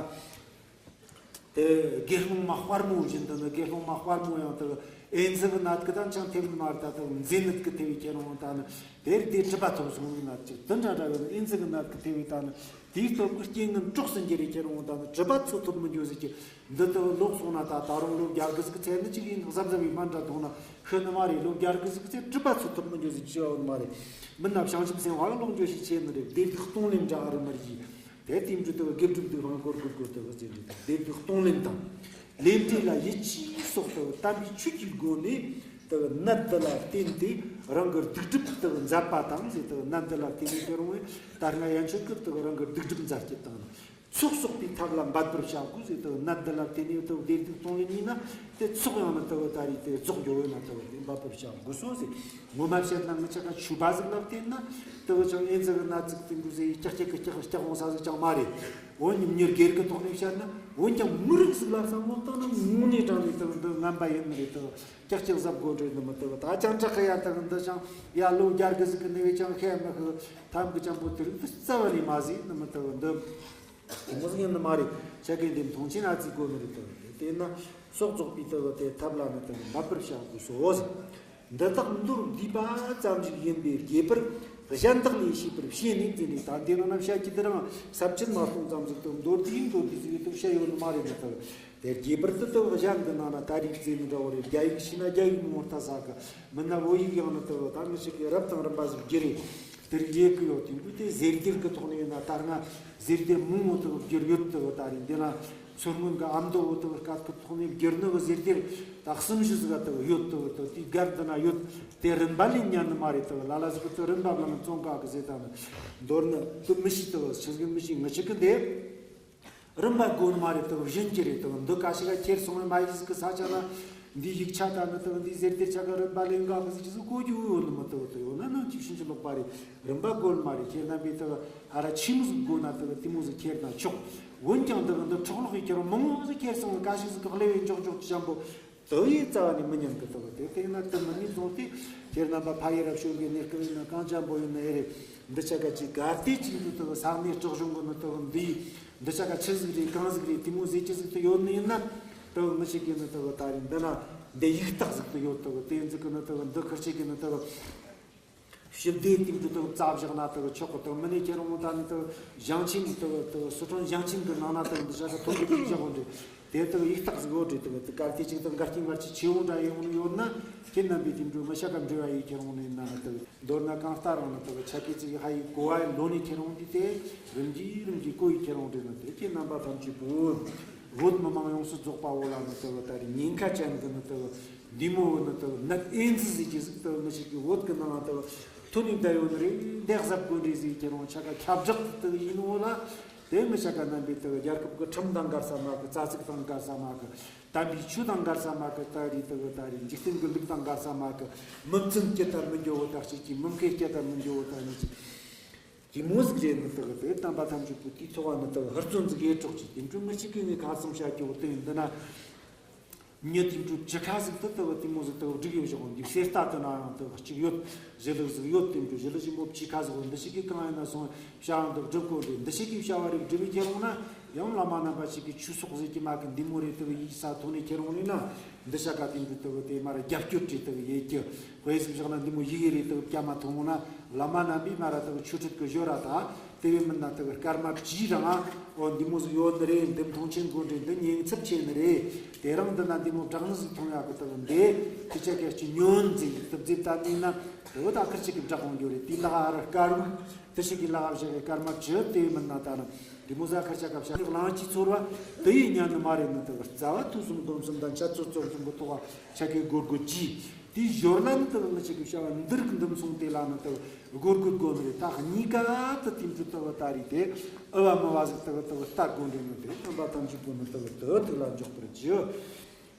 དེ་དགེ་སློང་མ་དཔལ་མོ་བཞིན་དུ་ནི། དགེ་སློང་མ་དཔལ་མོ་ཡང་དེ་གི་ཨེ་ཙི་གི་ནད་གི་ད་ཅང་ཐེབས་ནི་མ་རེད། ད་དེ་གི་མཛེ་ནད་གི་ཐེབས་པའི་ཁྱེད་རང་ད་ནི་དེར་དེ་གྲིབ་པ་ཐོབ་སོང་ནི་ན། ཅིག་དེ་འདྲ་འདྲ་ཡོད་ནི། ཨེ་ཙི་གི་ནད་གི་ཐེབས་པའི་ད་ནི་དེའི་སྟོབས་ཀྱིས་རྐྱེན་ངན་གྲོགས་སུ་འགྱུར་རེ་ཁྱེད་རང་ད་ནི་གྲིབ་པ་ཚོ་ཐོབ་མི་འགྱུར་ཟེར་གྱི། འདི་ལྟ་བུ་ལོག་སོང་ན་ད་ད་རུང་ལོ་བརྒྱ་གི་ཟིག་ཚེ་ནི་ཅིག་ཡིན། གཟབ་གཟབ་ཡིན། སྨན་འདྲ་འཐུང་ན་ཤི་ནི་མ་རེད། ལོ་བརྒྱ་གི་ཟིག་ཚེ་གྲིབ་པ་ཚོ་ཐུབ་མི་འགྱུར་ཟིག་ཅི་ཡོད་མ་རེད། མི་ན་བྱང་ཆུབ་སེམས་དཔའ་ལ་ལོག་འགྱོ་ཞིག་ཆེ་ནི་རེད། བདེ་སྡུག་གཏོང་ལེན་འདྲ་ཨ་རུ་མར་གྱིས་དེ་དེ་འདྲ་ལྟ་བུ་དགེ་སྒྲུབ་སྡིག་རང་སྐོར་སྐོར་སྐོར་ལྟ་བུ་ཟེར་འདྲ། བདེ་སྡུག་གཏོང་ལེན་དང་ལས་འབྲས་ལ་ཡིད་ཆེས་སོགས་ལྟ་བུ་དམ་པའི་ཆོས་ཀྱི་སྒོ་ནས་ལྟ་བུ་ནད་འདི་ལ་བརྟེན་ཏེ་རང་གི་སྡིག་སྒྲིབ་ལྟ་བུ་མཛད་པ་དང་ཟེར། ལྟ་བུ་ནད་འདི་ལ་བརྟེན་ནས་དེ་རུང་བས་ད་སྔ་ཡན་ཆད་ཀྱི་ལྟ་བུ་རང་གི་སྡིག་སྒྲིབ་མཛད་རྒྱུ་དང་། ཚོགས་གསོག་པའི་ཐབས་ལ་འབད་པར་བྱ་དགོས་ཟེར། དེ་ནད་འདི་ལ་བརྟེན་ནས་དེ་བདེ་སྡུག་གཏོང་ལེན་ཡིན་ན། དེ་ཚོགས་ཡང་ན་དེ་ད་རེས་དེ་རྫོགས་འགྱོ་བས་ན། དེ་དེ་འབད་པར་བྱ་དགོས་སོ་ཟེར། ངོ་མ་བཤད་ན་ང་ཆ་ག་ཆོས་པ་ཟིག་ལ་བརྟེན་ན་དེ་ཅང་ཨེ་ཙི་གི་ནད་ཟིག་དེ་འདྲ་ཟེར་སྐྱག་སྐྱག་གི་སྐྱག་སྐྱག་འོང་ས་ཟིག་ཅང་མ་རེད། འོན་ཀྱང་མྱི་སྒེར་གི་ཐོག་ནས་བཤད་ན། འོན་ཀྱང་མི་རིགས་ཟིག་ལ་བསམ་བློ་བཏང་ན་དངོས་གནས་དྲང་ནས་དེ་འདི་ངན་པ་ཡིན་ནི་རེད། དེ་སྐྱག་སྐྱག་གཟབ་དགོས་འདྲ་ནི་མི། དེ་ད་ཅང་དྲག་གི་ཡ། དེ་འདི་ཅང་ཡ་ལོ་བརྒྱ་གི་ཟིག་གི་ནི་བས་ཅང་ཤེས་མི་ཤེས་ཐམ་གི་ཅང་པོ་དེ་རིགས་དེ་རྩ་བ་ནས་མ་ཟིག་ནི་མི། དེ་འདི། དེ་མོ་ཟིག་ཡིན་ནི་མ་རེད། ཆ་གི་འདི་མཐོང་ཆེན་ཨ་ཙི་དགོས་ནི་རེད། དེ་དེ་ན་སྲོག་རྫོགས་པའི་དེ་དེ་ཐབས་ལ་ནི་དེ་འབད་པར་བྱ་དགོས་སོ་ཟེར། འདི་དག་མདོར་བསྡུས་པ་ཙམ་ཞིག་ཡིན་པས་རྒྱས་པར་གཞན་དག་ལས་ཤེས་པར་བྱས་ནས་འཛིན་ནས། ད་འདི་ནང་ན་བཤད་ཀྱི་འདི་རང་ཟབ་ཆོས་མ་སྟོང་ཙམ་ཟིག་དེ་མདོར་བསྡུས་མདོར་བསྡུས་ཟིག་དེ་བཤད་ཡོད་ནི་མ་རེད། འདི་དག་དེ་རྒྱས་པར་དུ་དེ་གཞན་གྱི་ནང་ན་ད་རེས་མཛད་ནི་འདྲ་བོ་རེད། རྒྱ་ཡིག་ཤེས་ན་རྒྱ་ཡིག་མང་བོ་ལྟ་ས་གི། མིན་ན་བོད་ཡིག་ཡང་ནི་དེ་ད་མི་ཞིག་གིས་རབ་དང་རིམ་པ་ཟིག་བསྒྱུར་རེད། དེར་ཡེ་གི་ཡོད། དེ་འདུག་དེ་ཟེར་སྒྱུར་གི་ཐོག་ནས་ཡིན་ན། ད་སྔ་ཟེར་སྒྱུར་མང་བོ་དེ་བསྒྱུར་ཡོད། དེ་ད་རེས་འདི་ན་མཚོ་སྔོན་གི་ཨ་མདོ་བོ་དེ་སྐད་ཀྱི་ཐོག་ནས་བསྒྱུར་ནི་བོ་ཟེར་སྒྱུར་ད་གསུམ་བཞི་ཟིག་ག་དེ་ཡོད། དེ་དེ་དེའི་སྒར་འདི་ན་ཡོད། དེ་རིམ་པ་ལས་ཉན་ནི་མ་རེད། དེ་ལ་ལ་ཟིག་གི་དེ་རིམ་པ་ལ་ནི་བཙོང་ག་གི་ཟེར། ད་ནི་མདོར་ན་དེ་མི་ཤེས། དེ་ཆི་ཟིག་མི་ཤེས། ང་ཅག་གི་འདི། རིམ་པ་དགོས་ནི་མ་རེད། དེ་བཞིན་གྱི་རེད། དེ་འདི་ཀ་ཤི་ཀ་ཁྱེར་སོང་བའི་མ་ཡིག་ཟིག་གི་ས་ཆ་ན་འདི་ཡིག་ཆ་ད་ནི་དེ་འདི་ཟེར་དེ་ཆ་ག་རིམ་པ་ལེན་ག་གི་ཟིག་ཅི་ཟིག་གོ་རྒྱུ་ཡོད་ནི་མི། དེ་དེ་ཡོད་ན་ནང་ཅིག་ཕྱིན་ཅི་ལོག་པ་རེད། རིམ་པ་དགོས་ནི་མ་རེད། ཁྱེད་རྣམ་པས་དེ་ཨ་ར་ཆི་མོ་ཟིག་དགོས་ན་དེ་དེ་མོ་ཟིག་ཁྱེར་ན་ཆོག་འོན་ཀྱང་དེ་འདི་འཕྲོ་ལོག་གི་ཁྱེར་མང་བོ་ཟིག་ཁྱེར་སོང་བའི་ཀ་ཤི་ཟིག་གི་ལས་འཇོག་འཇོག་ཅི་ཅམ་པོ། དེ་ཡི་རྩ་བ་ནས་མི་ཉན་གི། དེ་དེ་དེ་ན་དེ་མི་ཉན་སོང་སྟེ། ཁྱེད་རྣམ་པ་ཕ་ཡུལ་ར་ཞོགས་ཀྱི་གནས་སྐབས་ཡིན་ན་གང་འཇམ་པོ་ཡིན་ན་ཨེ་རེད། འདི་ཆ་ག་ཅིག་ག་དེ་ཅིག་འདི་དེ་ས་གནས་སྲིད་གཞུང་གི་ནི་དེ་འདི་འདི་ཆ་ག་ཆི་ཟིག་རེད་གང་ཟིག་རེད་དེ་མོ་ཟེར་ཅི་ཟིག་དེ་ཡོད་ནི་ཡིན་ན། དེ་མི་ཞིག་གི་ནི་དེ་ད་རེས་འདི་ན་འདི་ཡིག་རྟགས་ཟིག་དེ་ཡོད། དེ་དེ་ཟིག་གི་ནི་དེ་འདི་ཁུར་ཆེ་གི་ནི་དེ། ཞི་བདེ་དེ་འདྲ་དང་རྩ་བཞག་ན་དག་ཆོག་གི། དང་མི་ནས་ཁྱེད་རང་ད་ནི་དག་ཞིང་ཆེན་གྱི་དག་དག་སི་ཁྲོན་ཞིང་ཆེན་གྱི་ནང་ན་དག་འདི་ཤ་ཁ་ཐོབ་གི་དེ་བཞག་འོང་འདྲ། དེ་དག་ཡིག་རྟགས་ཟིག་ཡོད་འདྲ། དག་དེ་གར་དེ་ཅིག་དང་འགལ་རྐྱེན་འགལ་ཆེ་ཆེ་འོང་འདྲ་ཡོང་ནི་ཡོད་ན། ཁྱེད་རྣམ་པས་དེ་འདྲ་མི་ཤ་ཁ་འབྲེལ་བ་ཡིས་ཁྱེད་རང་ནས་ན་ནི་དག་མདོར་ན་གང་ལྟར་རང་ནི་དག་ཆ་གི་ཅིག་ཧ་ཡི་གོ་བ་ལོ་ནས་ཁྱེད་རང་འདི་དེ་རིམ་གྱིས་རིམ་གྱིས་གོ་ཡི་ཁྱེད་རང་འདྲ་ནི་དེ་ཁྱེད་རྣམ་པ་ཐམས་ཅད་པོ། བོད་མི་མང་ཡོངས་སུ་རྫོགས་པ་བོ་ལ་ནི་དེ་བ་ད་རེས་ཉེན་ཁ་ཅན་གི་ནི་དེ་བ་འདི་མོ་བོ་ནི་དེ་བ་ནད་ཨེ་ཛི་ཟེར་གྱི་ཟིག་དེ་བ་མི་ཞིག་གི་བོད་གི་ནང་ལ་དེ་བ་ཐོན་ནས་བསྡད་ཡོད་ནི་རེད། འདི་གཟབ་དགོས་འདྲ་ཟིག་ཁྱེད་རང་ཆ་ག་ཁྱབ་བསྒྲགས་དེ་ཡིན་བོ་ལ་དེ་མི་ཆ་ག་རྣམ་པའི་དེ་བ་རྒྱལ་ཁབ་གི་ཁྲིམས་དང་འགལ་ས་མ་གི། རྩ་ཚིག་དང་འགལ་ས་མ་གི། དམ་པའི་ཆོས་དང་འགལ་ས་མ་གི་ད་རེད། དེ་གི་ད་རེད། འཇིག་རྟེན་གི་ལུགས་དང་འགལ་ས་མ་གི། མི་མཚན་སྐྱི་ལྟར་མི་འགྱུར་བོ་ད་ཅིག་གི། མི་མཁས་སྐྱི་ལྟར་མི་འགྱུར་བོ་ད་ནི་ཅིག་གི་མོ་ཟིག་རེད་ནི། དེ་གི་དེ་དམ་པ་ཐམས་ཅད་པོ་དེའི་ཚོགས་པ་ནི་དེ་གི་ཧུར་བརྩོན་ཟིག་ཡེ་གྲོགས་ཀྱི། དེ་འཕྲོ་མི་གཅིག་གི་ངས་ཁ་གསང་བྱ་རྒྱུ་བོ་དེ་ཡིན། འདི་ན་མྱི་དེ་འཕྲོ་བཅུ་ཁ་ཟིག་ཏུ་དེ་གི་དེ་མོ་ཟིག་དེ་གི་བསྒྲིགས་ཡོད་བཞག་འདུག་གསེར་རྟ་དེ་ན་ཡང་དེ་གི་གཅིག་ཡོད། ཞི་ལུ་ཟིག་ཡོད། དེ་འཕྲོ་ཞི་ལུ་ཞིམ་པོ་བཅུ་ཁ་ཟིག་འོ། འདི་ཞིག་གི་གང་ཡིན་ན་སོང་བྱ་བ་འདི་སྒྲུབ་དགོས་རེད། འདི་ཞིག་གི་བྱ་བ་རེད་སྒྲུབ་ཡི་ཁྱེར་འོང་ན། ཡང་བླ་མ་རྣམ་པ་ཞིག་གིས་ཆོས་ཚོགས་ཟེར་གྱི་མ་གི་འདི་མོ་རེད། དེ་གི་ཡིག་ས་ཐོག་ནས་ཁྱེར་འོང་ལེ་ན། འདི་ཤ་ཀ་དེ་འདྲ་དེ་གི་དེ་མ་ར་རྒྱབ་སྐྱོར་བྲིས་དེ་གི་ཡེད་ཀྱི། དཔེ་ཟིག་བཞག་ན་འདི་མོ་ཡི་གེ་རེད། དེ་གི་བརྒྱ་མ་ཐོན་འོང་ན། བླ་མ་རྣམ་པས་མ་ར་དེ་གི་ཆོས་ཁྲིད་གི་ཞོར་ར་ད། དེ་བས་མིན་ན་དེ་གི་སྐར་མ་བཅུའི་རིང་ཨ། འོ་འདི་མོ་ཟིག་ཡོད་ནི་རེད། འདི་མཐོང་ཆེན་དགོས་ནི་རེད། འདི་ཉེན་ཚབས་ཆེ་ནི་རེད། དེ་རིང་འདི་ན་འདི་མོ་དྲག་ནི་ཟིག་མཐོང་ཡག་གི་དེ་གི་འདི་དེ་ཆ་ག་ཅིག་ཉོན་ཟིག་དེ་བརྫིས་བཏང་ནས་ན། དེ་བོ་ད་ཁིར་ཅིག་གི་བསྒྲགས་འོང་རྒྱུ་རེད། དེའི་ལག་ཨ་ར་དཀར་མོ། དེ་ཞིག་གི་ལག་བཞག་གི་སྐར་མ་བཅུ། དེ་མིན་ན་ད་ནི་དེ་མོ་ཟ་ཁར་ཆ་སྐབས་ཤ་ལག་ལང་ཅི་ཚོར་བ་དེ་ཡི་ཉན་ནི་མ་རེད་ནི། དེ་གི་རྩ་བ་ཐོས་བསམ་སྒོམ་གསུམ་དང་འཆད་རྩོད་རྩོམ་གསུམ་གི་ཐོག་ཆ་གི་སྒོར་དགོས་ཀྱི། དེའི་ཞོར་ལ་ནི་དེ་གི་ང་ཆ་གི་བྱ་བ་འདི་རིགས་འདུམ་སོང་དེ་ལ་ནི་དེ་གི་སྒོར་དགོས་དགོས་ནི་རེད། ད་གཉིས་ཀ་དེ་དེ་འདྲ་དེ་གི་ད་རེད། དེ་ཨུ་བ་མི་བ་ཟིག་དེ་གི་དེ་གི་ལྟ་དགོས་འདྲེ་ནི་དེ་རྣམ་པ་ཐམས་ཅད་པོ་ནི་དེ་གི་དེ་དེ་ལ་འཇོག་པར་བགྱི།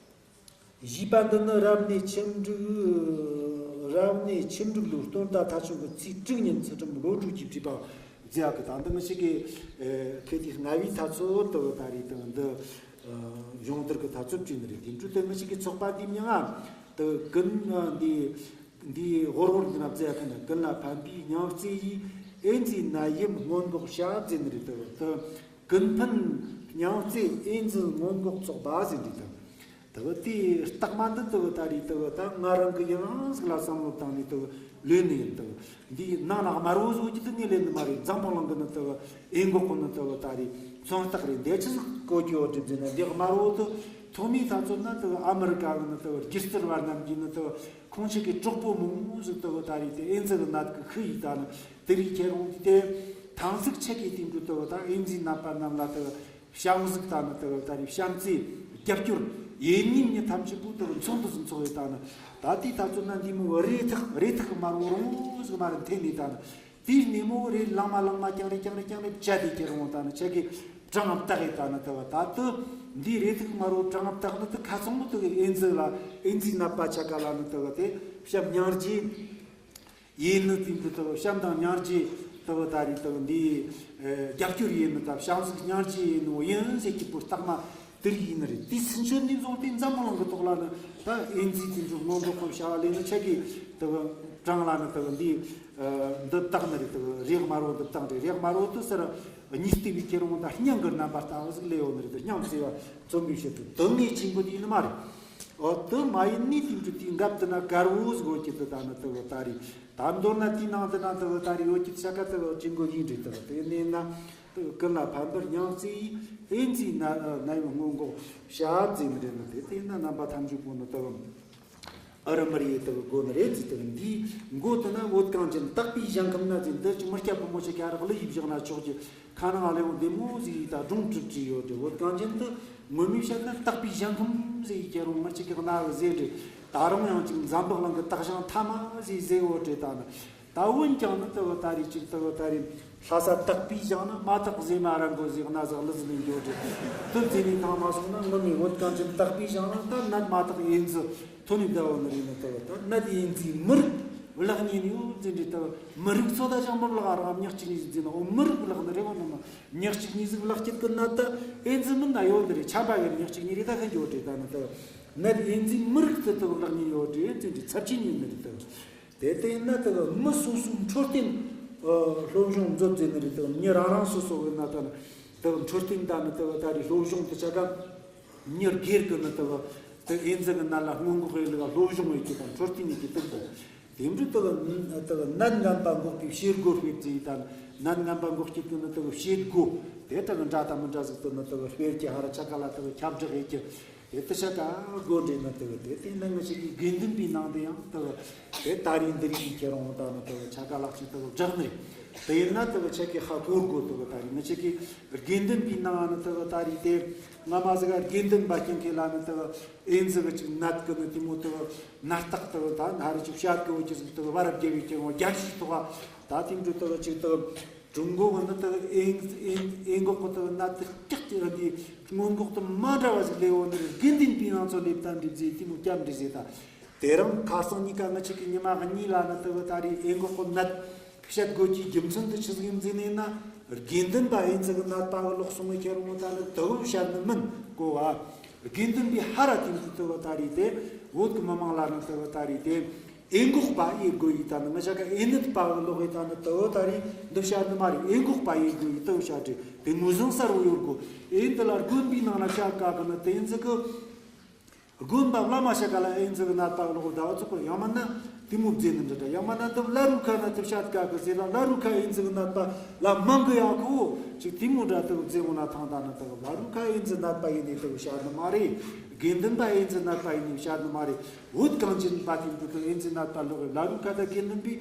བཞི་པ་འདི་ནི་རབ་གནས་ཆེན་དྲུག་རབ་གནས་ཆེན་དྲུག་ལོའི་སྟོན་ཟླ་ཐ་ཆུང་གི་ཚེས་དྲུག་ཉིན་ཚུལ་ཁྲིམས་བློ་གྲོས་ཀྱིས་བྲིས་པ་མཛད་ཡག་གི། ད་འདི་ང་ཞིག་གི་ཨེ་ཁེ་དེ་ལྔ་བའི་ཐ་ཚོད་དུ་ད་རེས་དང་འདི་ཨ་སྦྱོང་བརྡར་གི་ཐ་ཚོད་བྲིས་ནི་རེད། དེ་འཕྲོས་དེ་ང་ཞིག་གི་ཚོགས་པ་འདིའི་མིང་ང་དུ་ཀུན་ཨ་འདི་འདི་ཧོར་ཧོར་འདི་ན་བཙལ་མཁན་ཀུན་ལ་ཕན་པའི་སྙིང་བརྩེ་ཡིས་ཨེ་ཛི་ནད་ཡམས་སྔོན་འགོག་བྱ་བ་མཛད་ནི་རེད། དུ་དུ་ཀུན་ཕན་སྙིང་བརྩེ་ཨེ་ཛི་སྔོན་འགོག་ཚོགས་པ་ཟེར་འདི་དང་། དེ་བ་དེའི་རྟགས་མ་འདི་དེ་བ་ད་རེས་དེ་བ་ད་ང་རང་གི་ཡང་ཟིག་ལ་བསམ་བློ་བཏང་ནས་དེ་བ་ལོན་ནི་ཡིན། དེ་བ་འདིའི་ནང་ལ་དམར་བོ་བཟོ་རྒྱུ་དེ་ངས་ལེན་ནི་མ་རེད། འཛམ་བུ་གླིང་གི་ནི་དེ་བ་ཨེ་འགོག་གི་ནི་དེ་བ་ད་རེས་མཚོན་རྟགས་རེད། འདི་ཆི་ཟིག་གོ་རྒྱུ་ཡོད་རེད་ཟེར་ན། འདི་དམར་བོ་དེ་ཐོག་མའི་ཐ་ཚོད་ན་དེ་བ་ཨ་མི་རི་ཀ་གི་ནི་དེ་བ་སྒྱུ་རྩལ་བ་རྣམས་ཀྱིས་ནི་དེ་བ་ཁོང་ཆ་གི་གྲོགས་པོ་མང་པོ་ཟིག་དེ་བ་ད་རེས་དེ་ཨེ་ཛི་གི་ནད་གི་ཤི་ཡི་ད་ནི་དེ་རིགས་ཁྱེར་འོང་དེ་ཐང་ཟིག་ཆ་གི་དེ་འདྲ་དེ་བ་ད་ཨེ་ཛི་ནད་པ་རྣམས་ལ་དེ་བ། བྱམས་གཟུགས་དང་ནི་དེ་གི་ད་རེས་བྱམས་བརྩེ་རྒྱབ་སྐྱོར་ཡིན་ཉིན་ནི་ཐམས་ཅད་པོ་དེ་གི་མཚོན་དུ་ཟིན་ཚོགས་ཡོད་དང་ནི། ད་དེའི་ཐ་ཚོད་ན་འདི་མོ་རེ་ཐག་རེ་ཐག་གི་དམར་བོ་རང་ཟིག་མ་རེད་འཐེན་ནས་དང་ནི། དེའི་སྣེ་མོ་རེ་ལང་མ་ལང་མ་རྐྱང་རེ་རྐྱང་རེ་རྐྱང་རེ་བཅད་དེ་ཁྱེར་འོང་དང་ནི་ཆ་གི་གྲང་ངམ་བཏགས་ཡོད་དང་ནི། དེ་བ་ད་དུ་འདིའི་རེ་ཐག་དམར་བོ་གྲང་ངམ་བཏགས་ནི་དེ་ཁ་ཚང་མོ་དེ་གི་ཨེ་ཛི་ལ་ཨེ་ཛི་ནད་པ་ཆ་ག་ལ་ནི་དེ་བ་དེ་བྱམས་སྙིང་རྗེ། ཡིན་ནི་དེ་འདྲ་དག་བྱམས་དང་སྙིང་རྗེ་དག་ད་རེས་དག་འདི་རྒྱབ་སྐྱོར་ཡིན་ནི་དང་བྱམས་གཟུགས་སྙིང་རྗེ་ཡིན་ནོ་ཡིན་ཟེར་གྱི་པོ་རྟགས་མ་དེ་རིགས་ཡིན་ནི་རེད། དེ་ཚུན་ཆད་ནས་བཟུང་སྟེ་འཛམ་བུ་གླིང་གི་ཐོག་ལ་ནི་ད་ཨེ་ཛི་དེ་འདྲ་སྔོན་འགོག་གི་བྱ་བ་ལས་ནི་ཆ་གི་དག་གྲང་ལ་ནི་དག་འདི་འདི་བཏགས་ནི་རེད། དག་རེག་དམར་བོ་འདི་བཏགས་རེད། རེག་དམར་བོ་དེ་སར་གཉིས་ལྟེ་བའི་ཁྱེར་འོང་དང་སྙིང་གི་རྣམ་པ་ལྟ་བུ་ཟིག་ལས་ཡོད་ནི་རེད། དེ་སྙིང་བརྩེ་བ་མཚོན་པའི་ཕྱིར་དུ་དུ་ངའི་ཆེན་པོ་དེ་ཡིན་ནི་མ་རེད། འོ་དུ་མ་ཡིན་ནི་དེ་འདྲ་དེའི་འགབ་དེ་ན་དཀར་བོ་ཟིག་ཡོད་ཀྱི་དུ་ད་ནི་དུ་བ་ད་རེད། ད་མདོར་ན་དེའི་ནང་དུ་ན་དུ་བ་ད་རེད་ཡོད་ཀྱི་ཆ་ག་དུ་བ་ཅི་མགོ་ཡིན་རེད། དུ་བ་དེ་ནས་ན་དུ་ཀུན་ལ་ཕན་པར་སྙིང་བརྩེ་ཡིས་ཨེ་ཛི་ནད་ནད་ཡམས་སྔོན་འགོག་བྱ་བ་མཛད་ནི་རེད། ནི་དེ་དེ་ན་རྣམ་པ་ཐམས་ཅད་པོ་ནི་དུ་བ་ཨ་རི་མི་རིགས་དུ་བ་དགོས་ནི་རེད་ཟེར། དུ་བ་འདིའི་མགོ་དུ་ན་བོད་གངས་ཅན་དག་པའི་ཞིང་ཁམས་ན་ཟེར། འདི་ཅིག་མི་སྐྱ་ཕོ་མོ་ཆ་ག་རག་ལུ་ཡིབ་བཞག་ན་ཆོག་གི། ཁ་ནང་ལེའུ་འདི་མོ་ཟིག་ཡིས་ད་སྒྲུང་གྲུབ་ཀྱི་ཡོད་དེ། བོད་གངས་ཅན་དུ་ངོ་མའི་བཤད་ན་དག་པའི་ཞིང་ཁམས་ཟིག་ཡིས་ཁྱེར་འོང་ང་ཅིག་གི་གནའ་བོའི་ཟེར་རེད། ད་རུང་ཡང་ཅིག་འཛམ་བུ་གླིང་གི་དག་ཞིང་མཐའ་མ་ཟིག་ཟེར་འོ་རེད། ད་ནི་ད་འོན་ཀྱང་ནི་དུ་བ་ད་རེས་ཅིག་དུ་བ་ད་རེས་ལྷ་ས་དག་པའི་ཞིང་ན་མ་དག་ཟེ་མ་ར་མགོ་ཟིག་གནའ་ཟིག་ལུ་ཟིག་ལས་འགྱོ་རེད། དུ་ཟེ་ནི་ཐང་མ་སོང་ན་ངོ་མའི་བོད་གངས་ཅན་དག་པའི་ཞིང་ན་ད་ནད་མ་དག་ཨེ་ཛི་ཐོན་ནས་བསྡད་འོ་ནི་རེད། ནི་དུ་བ་ད་ནད་ཨེ་ཛི་མི་རིགས་བརླག་ཉེན་ཡོད་ཟེར་རེད། དུ་མི་རིགས་ཚོ་ད་ཅང་མི་བརླག་རང་ཉག་གཅིག་ནི་ཟིག་ཟེར་ན་འོ་མི་རིགས་བརླག་ནི་རེད། འོ་ནི་མ་ཉག་གཅིག་ནི་ཟིག་བརླག་སྐྱིད་གི་ནད་ད་ཨེ་ཛི་མིན་ན་ཡོད་ནི་རེད། ཆམ་པ་གི་ཉག་གཅིག་ནི་རེད། ད་ཁ་འགྱོ་རེད། ད་ནི་དུ་ནད་ཨེ་ཛི་མི་རིགས་དུ་དུ་བརླག་ཉེན་ཡོད་རེད་ཟེར་རེད། ཚབས་ཆེན་ཡིན་ནི་རེད། དུ་དེ་ལྟ་ཡིན་ན་དུ་མི་སོ་སོའི་འཕྲོད་བསྟེན་སློབ་སྦྱོང་མཛོད་ཟེར་ནི་རེད། དུ་མི་རང་རང་སོ་སོ་གི་ན་ད་ནི་དུ་འཕྲོད་བསྟེན་ད་ནི་དུ་ད་རེས་སློབ་སྦྱོང་དུ་ཆ་ག་མྱི་སྒེར་གི་ནི་དུ་དུ་ཨེ་ཛི་གི་ནད་ལ་སྔོན་འགོག་ཡེ་ལུགས་སློབ་སྦྱོང་ཡེ་གི་དང་འཕྲོད་བསྟེན་ཡེ་གི་དུ་དུ་དེ་འདྲ་དུ་དུ་ནད་ངན་པ་འགོག་པའི་བྱེད་སྒོ་སྤེལ་ཟེར་ཡི་ད་ནི་ནད་ངན་པ་འགོག་རྒྱུ་གི་ནི་དུ་བྱེད་སྒོ་དེ་དུ་འདྲ་དང་མི་འདྲ་ཟིག་དུ་ནི་དུ་སྤེལ་གྱི་ཧ་ར་ཆ་ག་ལ་དུ་ཁྱབ་བསྒྲགས་ཡེ་གི། དེ་ལྟ་ཆ་ག་དགོས་འདྲེ་ན་དེ་བ་དེ་དེ་ན་ང་ཆ་གི་དགེ་འདུན་པའི་ནང་དུ་ཡང་དེ་བ་དེ་ད་རིང་འདི་རིགས་ཀྱི་ཁྱེད་རང་ད་ནི་དེ་བ་ཆ་ག་ལག་ཅིག་དེ་བ་བསྒྲགས་ནས་དེ་ཡིན་ན་དེ་བ་ཆ་གི་ཧ་གོ་དགོས། དེ་བ་ད་རིང་ང་ཆ་གི་དགེ་འདུན་པའི་ནང་ནི་དེ་བ་ད་རིང་དེ་ང་མ་ཟིག་དགེ་འདུན་པ་ཀྱང་ཁེ་ལ་ནི་དེ་བ་ཨེ་ཛི་གི་ཅིག་ནད་གི་ནི་དེ་མོ་དེ་བ་ནད་རྟགས་དེ་བ་ད་ན་རེ་ཅིག་བཤད་དགོས་ཀྱི་ཟིག་དེ་བ་བར་བརྒལ་བའི་ཁྱེད་རང་རྒྱལ་སྤྱིའི་ཐོག་ད་དེ་འདྲ་དེ་བ་ཅིག་དེ་བ། ཀྲུང་གོ་གི་འདི་དག་ཨེ་ཨེ་ཨེ་འགོག་གི་དག་ནད་དེ་སྐྲག་གི་འདི་སྔོན་འགོག་དེ་མ་འདྲ་བ་ཞིག་ལས་འོ་ནི་རེད། དགེ་འདུན་པའི་ནང་ཚོ་ལས་བསྟན་འདྲི་མཛད་དེ་མོ་སྐྱབས་འདྲི་མཛད་ད། དེ་རིང་ཁ་སང་གཉིས་ཀ་ང་ཆིག་གི་ཉི་མ་གཉིས་ལ་ནི་དག་ད་རེས་ཨེ་འགོག་གི་ནད་བཤད་དགོས་ཀྱི་རྒྱུ་མཚན་དེ་ཆི་ཟིག་ཡིན་ཟེར་ནས་ན། དགེ་འདུན་པ་ཨེ་ཙི་གི་ནད་པ་གི་ལོག་སོང་བའི་ཁྱེད་རང་ད་ནི་དག་བཤད་ནི་མིན་གོ་བ། དགེ་འདུན་པའི་ཧ་ར་དེ་འདི་དག་ད་རེས་དེ་བོད་གི་མི་མང་ལ་ནི་དག་ད་རེས་དེ། ཨེ་འགོག་པ་ཨེ་དགོས་ཡི་ད་ནི་ང་ཞ་ཀ་ཨེ་ནད་པ་གི་ལོག་ཡི་ད་ནི་དུ་བོ་ད་རེས་འདི་བཤད་ནི་མ་རེད། ཨེ་འགོག་པ་ཨེ་དགོས་ཡི་དུ་བཤད་དེ་དེ་ངོས་ཟིན་གསལ་བོ་ཡོད་དགོས། ཨེ་འདི་ལ་དགོན་པའི་ནང་ལ་བཤད་ཀ་གི་ནི་དེ་ཨེ་ཛི་གི་དགོན་པ་བླ་མ་ཞིག་ག་ལ་ཨེ་ཛི་གི་ནད་པ་གི་ལོག་ཟླ་བ་ཚོ་གི་ཡང་མིན་ན་དེ་མོ་བརྫེ་ནི་འདྲ་འདྲ། ཡང་མིན་ན་འདི་བླ་རུ་ཁ་ན་དུ་བཤད་ཀ་གི་ཟེར་ལ་བླ་རུ་ཁ་ཨེ་ཛི་གི་ནད་པ་ལ་མང་གི་ཡག་གོ་ཅིག་དེ་མོ་འདྲ་དུ་བརྫེ་འོ་ན་ཐང་ད་ནི་དུ་བླ་རུ་ཁ་ཨེ་ཛི་ནད་པ་ཡིན་ནི་དུ་བཤད་ནི་མ་རེད། དགེ་འདུན་པ་ཨེ་ཛི་ནད་པ་ཡིན་ནི་བཤད་ནི་མ་རེད། བོད་གངས་ཅན་པ་དེ་འདི་དག་ཨེ་ཛི་ནད་པ་ལོག་གི་བླ་རུ་ཁ་ད་དགེ་འདུན་པའི་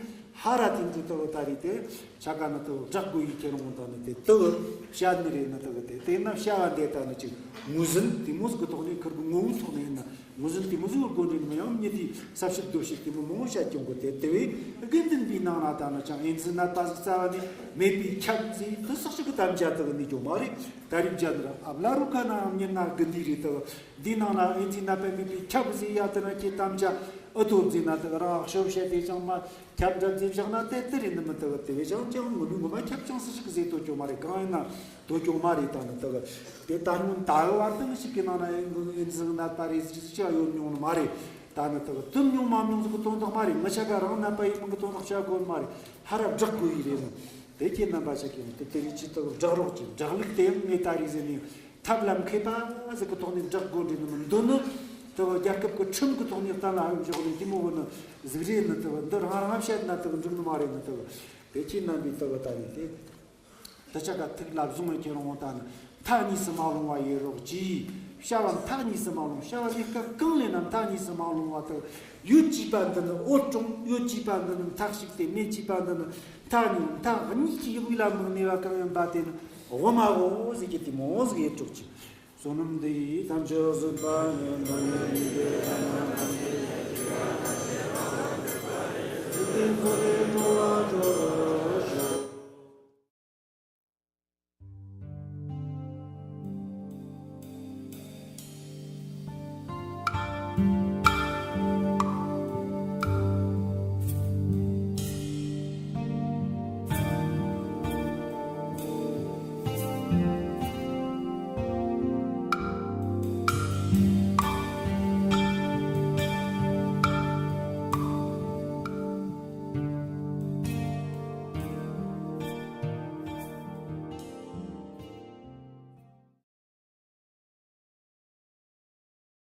ཧ་ར་དེ་འདི་དག་ད་རེས་དེ་ཆ་ག་ནི་དག་བསྒྲག་དགོས་ཡི་ཁྱེད་རང་ད་ནི་དེ་དག་བཤད་ནི་རེད། ནི་དག་དེ་དེ་ན་བྱ་བ་འདི་ད་ནི་ཅིག་ངོས་ཟིན་དེ་མོ་ཟིག་གི་ཐོག་ནས་ཁུར་གི་ངོ་བོའི་ཐོག་ནས་ཡིན་ན་ངོས་ཟིན་དེ་མོ་ཟིག་གི་སྒོ་ནས་མི་ཡང་མྱི་དེ་ས་བཤད་རྡོ་བཤད་དེ་མོ་མང་བོ་བཤད་ཀྱང་གོ་དེ་དེ་བས་དགེ་འདུན་པའི་ནང་ན་ད་ནི་ཅང་ཨེ་ཛི་ནད་པ་ཟིག་རྩ་བ་ནས་མེད་པའི་ཁྱབ་ཟིག་དུ་སོག་ཅིག་གི་དམ་བཅའ་དག་ནི་ཀྱང་མ་རེད། ད་རེས་བརྒྱ་ནི་ར་ཨ་བླ་རུ་ཁ་ནའང་མྱི་ང་དགུ་འདི་རེད་དག་འདི་ནང་ན་ཨེ་ཙི་ནད་པ་མེད་པའི་ཁྱབ་ཟེར་ཡ་དེ་ན་ཁྱེད་དམ་བཅའ་ཨུ་ཐོ་ཟེར་ན་དག་རང་ཤོབ་བཤད་དེ་ཅང་མ་ཁྱབ་འདྲ་ཟེར་བཞག་ན་དེ་དེ་རེད་ནི་མི་དག་དེ་བས་ཅང་ཅང་ངོ་མི་ངོ་མ་ཁྱབ་ཅང་སུ་ཞིག་ཟེར་དོ་ཅོ་མ་རེད། གང་ཡིན་ན་དོ་ཅོ་མ་རེད། ད་ནི་དག་དེ་ད་སྔོན་ད་གི་བར་དུ་ཞིག་གི་ནང་ན་ཨེ་ཙི་ནད་པ་རེད་ཟེར་ཅི་ཡོད་མྱོང་ནི་མ་རེད། ད་ནི་དག་དུ་མྱོང་མ་མྱོང་ཟིག་གི་དོན་དག་མ་རེད། ང་ཆ་ག་རང་ནད་པ་ཡིན་མིན་གི་དོན་དག་བྱ་དགོས་མ་རེད། ཧ་ར་བསྒྲག་དགོས་ཡི་རེད་ནི། དེ་ཁྱེད་རྣམ་པ་ཞིག་གིས་དེ་དེ་རིགས་ཅི་ལྟར་བསྒྲགས་རོགས་ཀྱིས་བསྒྲགས་ལུགས་དེ་ཡང་ངས་ད་རེས་ཟེར་ནས་ཐབས་ལམ་མཁས་པ་ཟིག་གི་ཐོག་ནས་བསྒྲགས་དགོས་འདྲེ་ནི་མི་འདོད་ནི། དེ་བ་རྒྱལ་ཁབ་ཀྱི་ཁྲིམས་ཀྱི་ཐོག་ནས་གཏན་ལ་ཕབ་བཞག་ནས་དེ་མོ་བོ་ནི་ཟིག་རེད་ནི། དེ་བ་འདི་རང་རང་བཤད་ན་དེ་བ་འགྲིག་ནི་མ་རེད་ནི། དེ་བ་དེ་ཁྱེད་རྣམ་པས་དེ་བ་ད་རེས་དེ་དེ་ཆ་ག་ཐུགས་ལ་བཟུང་བའི་ཁྱེད་རང་ད་ནི་མཐའ་གཉིས་སུ་མ་ལྷུང་བ་ཡེ་རོགས་གྱིས། བྱ་བ་མཐའ་གཉིས་སུ་མ་ལྷུང་། བྱ་བ་ལས་ཀ་གང་ལས་ན་མཐའ་གཉིས་སུ་མ་ལྷུང་བ་དེ་ཡོད་ཅེས་པ་འདི་ནི་འོད་སྲུང་། ཡོད་ཅེས་པ་འདི་ནི་མཐའ་གཅིག་སྟེ། མེད་ཅེས་པ་འདི་ནི་མཐའ་གཉིས། མཐའ་གཉིས་ཀྱི་དབུས་ལ་མི་གནས་པ་གང་ཡིན་པ་དེ་ནི་དབུ་མའོ་ཟེར་གྱི་དེ་མོ་ཟིག་ཡེ་གྲོགས་ཀྱི་བསོད་ནམས་འདི་ཡིས་ཐམས་ཅད་གཟིགས་པ་ཉིད།